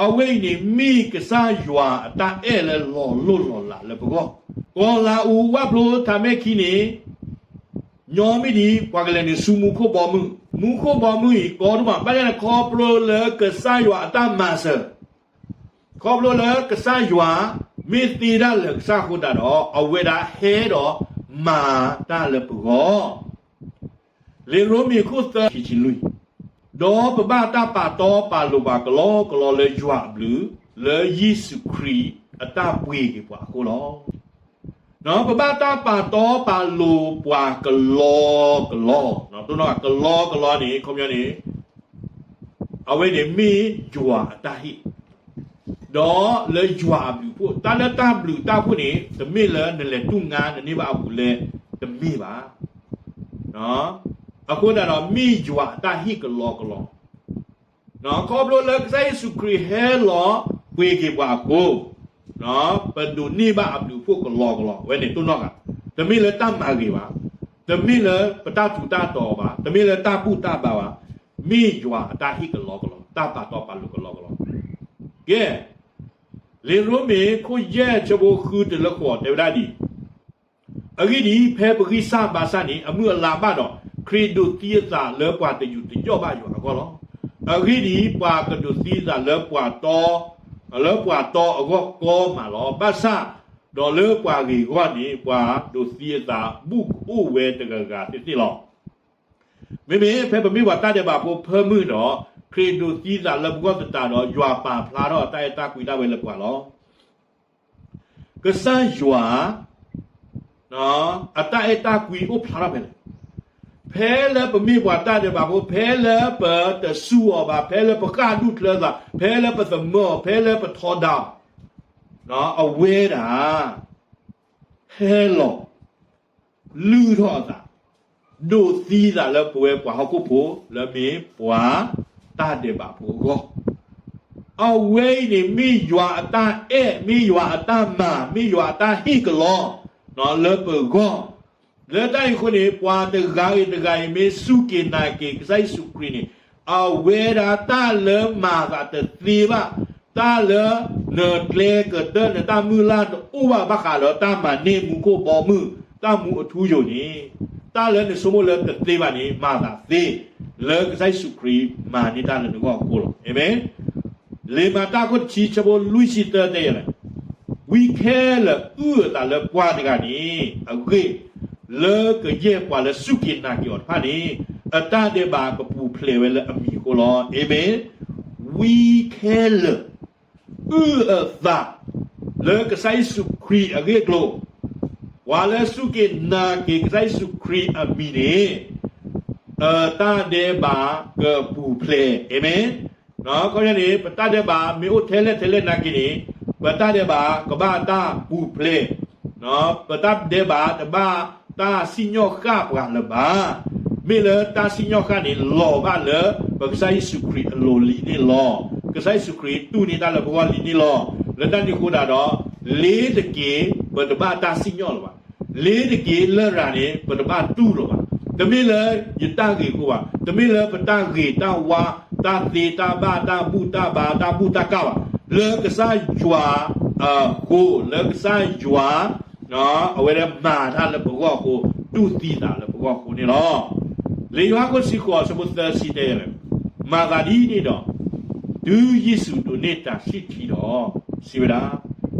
အဝဲအံၤန့ၣ် မ့ၢ်ကစၢ်ယွၤအတၢ်အဲၣ်လၢလီၤလိၢ်လီၤလးလၢပဂီၢ်, ကီၤလၤအူဝၣ်ဖျိထးမဲခံန့ၣ် ညီမ့ၢ်ဒံး ပှၤကလဲၤနုာ်ဆူမူခိၣ်ဘီမုၢ်, မူခိၣ်ဘီမုၢ်အံၤ ကီဒိၣ်မး ဘၣ်ဆၣ်န့ၣ် ခီဖျိလၢကစၢ်ယွၤအတၢ်မၤစၢၤ, ခီဖျိလၢကစၢ်ယွၤ မ့ၢ်သ့တၢ်လၢာ်ကစၢ်အဃိသတးဒီး အဝဲဒၣ်ဟဲဒီးမၤတၢ်လၢပဂီၢ်, လံာ်ရိမ့ၤခိၣ်သၢ ခံဆံလွံၢ်, ဒီးပဘၣ်တၢ်ပာ်တီပာ်လိၤပှၤကလီကလီလၢယွၤအဘျုး လၢယ့ၣ်ၡူးခရံာ်အတၢ်ပှ့ၤက့ၤပှၤအဃိလီၤ. ပဘၣ်တၢ်ပာ်တီပာ်လိၤပှၤကလီကလီ, တိၢ်နီၣ်ကလီကလီန့ၣ် ခီပညီန့ၣ် အဝဲန့ၣ်မ့ၢ်ယွၤအတၢ်ဟ့ၣ်, ဒီးလၢယွၤအဘျုးအဖှိၣ်, တၢ်လၢတၢ်ဘျုးတၢ်ဖှိၣ်န့ၣ် တမ့ၢ်လၢနလဲၤတူၢ်ငါ နန့ၢ်ဘၣ်အပူၤလဲၣ်, တမ့ၢ်ဘၣ်. အဃိသတးဒီး မ့ၢ်ယွၤအတၢ်ဟ့ၣ်ကလီကလီ, ခီဖျိလၢကစၢ်ယ့ၣ်ၡူးခရံာ်ဟဲလီၤပှ့ၤက့ၤပှၤအဃိ ပဒိးန့ၢ်ဘၣ်အဘျုးအဖှိၣ်ကလီကလီ, အဝဲန့ၣ်တိၢ်နီၣ်ဂၤ, တမ့ၢ်လၢတၢ်မၤဂ့ၤဘၣ်, တမ့ၢ်လၢပတၢ်ထူးတၢ်တီၤဘၣ်, တမ့ၢ်လၢတၢ်ဘူၣ်တၢ်ဘါဘၣ်, မ့ၢ်ယွၤအတၢ်ဟ့ၣ်ကလီကလီ, တၢ်ပာ်တီပာ်လိၤကလီကလီ. ကဲ, လံာ်ရိမ့ၤခိၣ်ယဲၢ်ဆၢဖိဃုတုၤလၢဃိးတဲဝဲဒၣ်ဒ်အံၤ, အဂ့ၢ်ဒ်အံၤ, ဖဲပဂံၢ်စၢ်ဘါစၢ်န့ၣ် အမုၢ်အလါဘၣ်ဒီး ခရံာ်ဒိးသံအသးလၢပှၤတယူးတယီၣ်ဘၣ်ယွၤအဂီၢ်လီၤ. အဂ့ၢ်ဒ်အံၤ, ပှၤကဒိးသံအသးလၢပှၤတီ, လၢပှၤတီအဂီၢ်ကီမးလီၤ. ဘၣ်ဆၣ်ဒီးလၢပှၤဂ့ၤအဂီၢ်န့ၣ် ပှၤဒိးသံအသးဘူၣ်ကအိၣ်ဝဲတဂၤဂၤသ့ၣ်သ့ၣ်လီၤ. မ့မ့ၢ်ဖဲပမ့ၢ်ပှၤတၢ်ဒဲးဘးဖိဖၢမုၢ်ဒီး ခရံာ်ဒိးသံအသးလၢပဂီၢ်သတးဒီး ယွၤပာ်ဖျါထီၣ်တၢ်အဲၣ်တၢ်ကွံတၢ်ဝဲလၢပှၤလီၤ. ကစၢ်ယွၤ အတၢ်အဲၣ်တၢ်ကွံအိၣ်ဖျါထီၣ်ဖဲလဲၣ်. ဖဲလၢပမ့ၢ်ပှၤတၢ်ဒဲးဘးဖိ, ဖဲလၢပတစူၢ်အီၤဘၣ်, ဖဲလၢပဃၣ်ဒူၣ်ချၢသး, ဖဲလၢပသမၢအီၤ, ဖဲလၢပထီဒါအီၤ, အဝဲဒၣ် ဟဲလီၤ လုၢ်ထီၣ်အသး, ဒိးသံအသးလၢပဝဲပှၤဟီၣ်ခိၣ်ဖိ လၢမ့ၢ်ပှၤတၢ်ဒဲးဘးဖိအဂီၢ်, အဝဲအံၤန့ၣ် မ့ၢ်ယွၤအတၢ်အဲၣ်, မ့ၢ်ယွၤအတၢ်မၤ, မ့ၢ်ယွၤအတၢ်ဟ့ၣ်ကလီ လၢပဂီၢ်. လၢတၢ်အံၤအဃိန့ၣ် ပှၤတဂၤဂ့ၤတဂၤဂ့ၤ မ့ၢ်စူၢ်က့ၤနာ်က့ၤကစၢ်ယ့ၣ်ၡူးခရံာ်န့ၣ် အဝဲဒၣ်တၢ်လၢမၤသးတသ့ဘၣ်, တၢ်လၢနကျဲကတၢၢ် နတၢ်မုၢ်လၢ်တအိၣ်ဘၣ်ဘၣ်ဃးဒီးတၢ်မၤန့ၢ်မူခိၣ်ဘီမုၢ် တၢ်မူအထူအယိာ်န့ၣ်, တၢ်လၢနဆိကမိၣ်လၢတသ့ဘၣ်န့ၣ် မၤသးသ့, လၢကစၢ်ယ့ၣ်ၡူးခရံာ်မၤန့ၢ်တၢ်လၢနဂီၢ်အဃိလီၤ. အၤမ့ၣ်. လံာ်မၤတၢ်ခိၣ်တဆံ ဆၢဖိလွံၢ်ဆံသၢတဲယၤလဲၣ်, ဝံခဲလၢာ်အုၣ်အသးလၢပှၤတဂၤန့ၣ် အဂ့ၢ် လၢကယဲၢ်ပှၤလၢစူၢ်က့ၤနာ်က့ၤအီၤတဖၣ်န့ၣ် အတၢ်ဒဲးဘးကပူၤဖျဲးဝဲလၢအမံၤအဃိလီၤ. အၤမ့ၣ်. ဝံခဲလၢာ် အုၣ်အသး လၢကစၢ်ယ့ၣ်ၡူးခရံာ်အဂ့ၢ်အကျိၤ, ပှၤလၢစူၢ်က့ၤနာ်က့ၤကစၢ်ယ့ၣ်ၡူးခရံာ်အမံၤန့ၣ် အတၢ်ဒဲးဘးကပူၤဖျဲး. အၤမ့ၣ်. ခီဖျိန့ၣ် ပတၢ်ဒဲးဘးမ့ၢ်အိၣ်ထဲလဲၣ်ထဲလဲၣ်နာ်က့န့ၣ် ပတၢ်ဒဲးဘးကဘၣ်တၢ်ပူၤဖျဲး, ပတၢ်ဒဲးဘးတဘၣ်တၢ်စံၣ်ညီၣ်ဃၣ်ပှၤလၢၤဘၣ်. မ့ၢ်လၢတၢ်စံၣ်ညီၣ်ဃၣ်န့ၣ် လီၤဘၣ်လၢပကစၢ်ယ့ၣ်ၡူးခရံာ်အလိၤလံန့ၣ်လီၤ. ကစၢ်ယ့ၣ်ၡူးခရံာ်တူၢ်န့ၢ်တၢ်လၢပဂီၢ်လံန့ၣ်လီၤ. လၢတၢ်န့ၣ်အဃိဒၣ်ဒီး လ့ၤတက့ၢ် ပတဘၣ်တၢ်စံၣ်ညီၣ်လၢၤဘၣ်. လ့ၤတက့ၢ်လရာ်န့ၣ် ပတဘၣ်တူၢ်လၢၤဘၣ်. တမ့ၢ်လၢယတၢ်ဂ့ၤအဃိဘၣ်, တမ့ၢ်လၢပတၢ်ဂ့ၤတၢ်ဝါ, တၢ်သ့တၢ်ဘၣ်, တၢ်ဘူၣ်တၢ်ဘါ, တၢ်ဘူၣ်တၢ်ကၢ်ဘၣ်. လၢကစၢ်ယွၤအဃိ, လၢကစၢ်ယွၤ အဝဲဒၣ်မၤတၢ်လၢပဂီၢ်အဃိ, တူၢ်သံသးလၢပဂီၢ်အဃိန့ၣ်လီၤ. လံာ်ယိၤဟၣ်ခိၣ်တဆံဃိး ဆၢဖိသၢဆံတဲယၤလဲၣ်, မၤသးဒ်န့ၣ်ဒီး တုၤယ့ၣ်ၡူးဒိးန့ၢ်တၤဆံၣ်ထံဒီး စံးဝဲဒၣ်,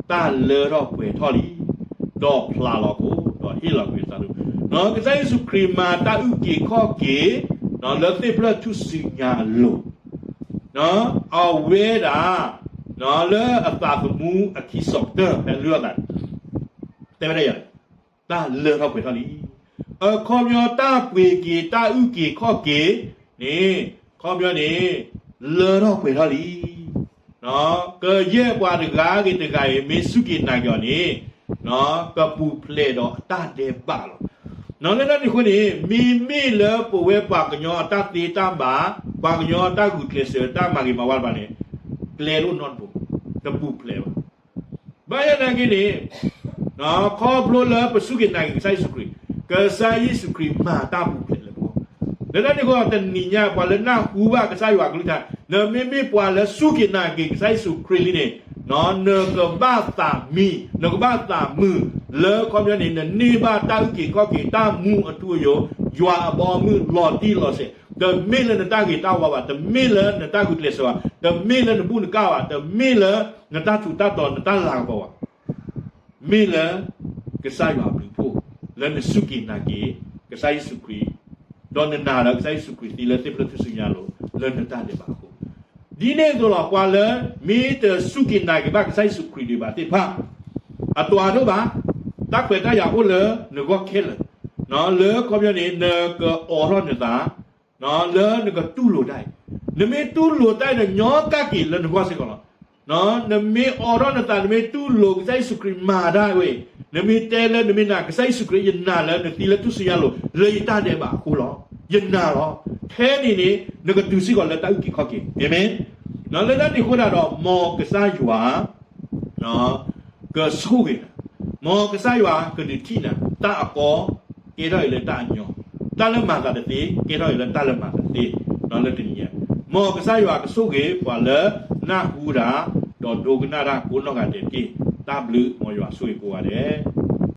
တၢ်လၢထီၣ်ပှဲၤထီၣ်လံ, ဒီးဖျးလီၤခိၣ်, ဒီးဟ့ၣ်လီၤကွံာ်အသးဒိၣ်. ကစၢ်ယ့ၣ်ၡူးခရံာ်မၤတၢ်အုၣ်က့ၤခီၣ်က့ၤ လၢသ့ၣ်ဖျၢၣ်ထူၣ်စုညါအလိၤ, အဝဲဒၣ် လၢအသးသမူအခံစီၣ်ကတၢၢ် ဖဲလၢအသး တဲဝဲဒၣ်ယၤ တၢ်လၢထီၣ်ပှဲၤထီၣ်လံ. အခီပညီတၢ်ပှ့ၤက့ၤတၢ်အုၣ်က့ၤခီၣ်က့ၤန့ၣ် ခီပညီန့ၣ် လၢထီၣ်ပှဲၤထီၣ်လံ. ကယဲၢ်ပှၤတဂၤဂ့ၤတဂၤအံၤ မ့ၢ်စူၢ်က့ၤနာ်က့ၤအီၤန့ၣ် ကပူၤဖျဲးဒီးအတၢ်ဒဲးဘးလီၤ. လၢတၢ်န့ၣ်အဃိန့ၣ် မ့မ့ၢ်လၢပဝဲပှၤကညီအတၢ်သ့တၢ်ဘၣ်, ပှၤကညီအတၢ်ဂုာ်ကျဲးစၢးတၢ်မၤဂ့ၤမၤဝါတဖၣ်န့ၣ် ကျဲတအိၣ်နီတဘိ, တပူၤဖျဲးဘၣ်. ဘၣ်ဆၣ်သနာ်က့န့ၣ် ခီဖျိလၢပစူၢ်က့ၤနာ်က့ၤကစၢ်ယ့ၣ်ၡူးခရံာ်, ကစၢ်ယ့ၣ်ၡူးခရံာ်မၤတၢ်ပူၤဖျဲးလၢပဂီၢ်. လၢတၢ်န့ၣ်အဃိ တနံၤညါပှၤလၢနၢ်ဟူဘၣ်ကစၢ်ယွၤအကလုၢ်ကထါ, နမ့မ့ၢ်ပှၤလၢစူၢ်က့ၤနာ်က့ၤကစၢ်ယ့ၣ်ၡူးခရံာ်လံန့ၣ် နကဘၣ်သးမံ, နကဘၣ်သးမုာ်, လၢခီပညီန့ၣ် နန့ၢ်ဘၣ်တၢ်အုၣ်က့ၤခီၣ်က့ၤ တၢ်မူအထူအယိာ်, ယွၤအဘီအမုၢ်လီၤတံၢ်လီၤဆဲး, တမ့ၢ်လၢနတၢ်ဂ့ၤတၢ်ဝါဘၣ်, တမ့ၢ်လၢနတၢ်ဂုာ်ကျဲးစၢးဘၣ်, တမ့ၢ်လၢနဘူၣ်နကၣ်ဘၣ်, တမ့ၢ်လၢနတၢ်ထူးတၢ်တီၤ နတၢ်လၤကပီၤဘၣ်. မ့ၢ်လၢ ကစၢ်ယွၤအဘျုးအဖှိၣ် လၢနစူၢ်က့ၤနာ်က့ၤ ကစၢ်ယ့ၣ်ၡူးခရံာ်, ဒီးနနာ်လၢကစၢ်ယ့ၣ်ၡူးခရံာ်သံလၢသ့ၣ်ဖျၢၣ်ထူၣ်စုညါအလိၤ လၢနတၢ်ဒဲးဘးအဃိ, ဒ်န့ၣ်အသိးလီၤ ပှၤလၢမ့ၢ်တစူၢ်က့ၤနာ်က့ၤဘၣ်ကစၢ်ယ့ၣ်ၡူးခရံာ်ဒံးဘၣ်သ့ၣ်တဖၣ် အတၢ်ဒိၣ်ဘၣ်, တၢ်ခွဲးတၢ်ယာ်အိၣ်လၢနဂီၢ်ခဲလၢာ်, လၢခီပညီန့ၣ် နကအိးထီၣ်နသး လၢနကတူၢ်လိာ်တၢ်အံၤ, နမ့ၢ်တူၢ်လိာ်တၢ်အံၤ နညီကၣ်က့ၤလၢနဂီၢ်စ့ၢ်ကီးလီၤ. နမ့ၢ်အိးထီၣ်နသး နမ့ၢ်တူၢ်လိာ်ကစၢ်ယ့ၣ်ၡူးခရံာ်မၤတၢ်ဝဲအံၤ, နမ့ၢ်တဲလၢနမ့ၢ်နာ် ကစၢ်ယ့ၣ်ၡူးခရံာ် ယနာ်လၢနသံလၢထူၣ်စုညါအလိၤ လၢယတၢ်ဒဲးဘးအဃိလီၤ. ယနာ်လီၤ. ထဲန့ၣ်န့ၣ် နကတုၤစ့ၢ်ကီးလၢတၢ်အုၣ်က့ၤခီၣ်က့ၤ, အၤမ့ၣ်. လၢတၢ်န့ၣ်အဃိဒၣ်ဒီး မ်ကစၢ်ယွၤ ကဆိၣ်ဂ့ၤနၤ, မ်ကစၢ်ယွၤကဒုးထံၣ်နၤ, တၢ်အကီ ကဲထီၣ်အံၤလၢတၢ်အညီ, တၢ်လၢမၤသးတသ့ ကဲထီၣ်အံၤလၢတၢ်လၢမၤသးတသ့, ဒီးလၢတနံၤညါ မ်ကစၢ်ယွၤကဆိၣ်ဂ့ၤပှၤလၢနၢ်ဟူတၢ် ဒီးဒိကနၣ်တၢ်ကိးနီၢ်ဂၤဒဲးတက့ၢ်. တၢ်ဘျုး မ်ယွၤဆိၣ်ဂ့ၤကိးဂၤဒဲး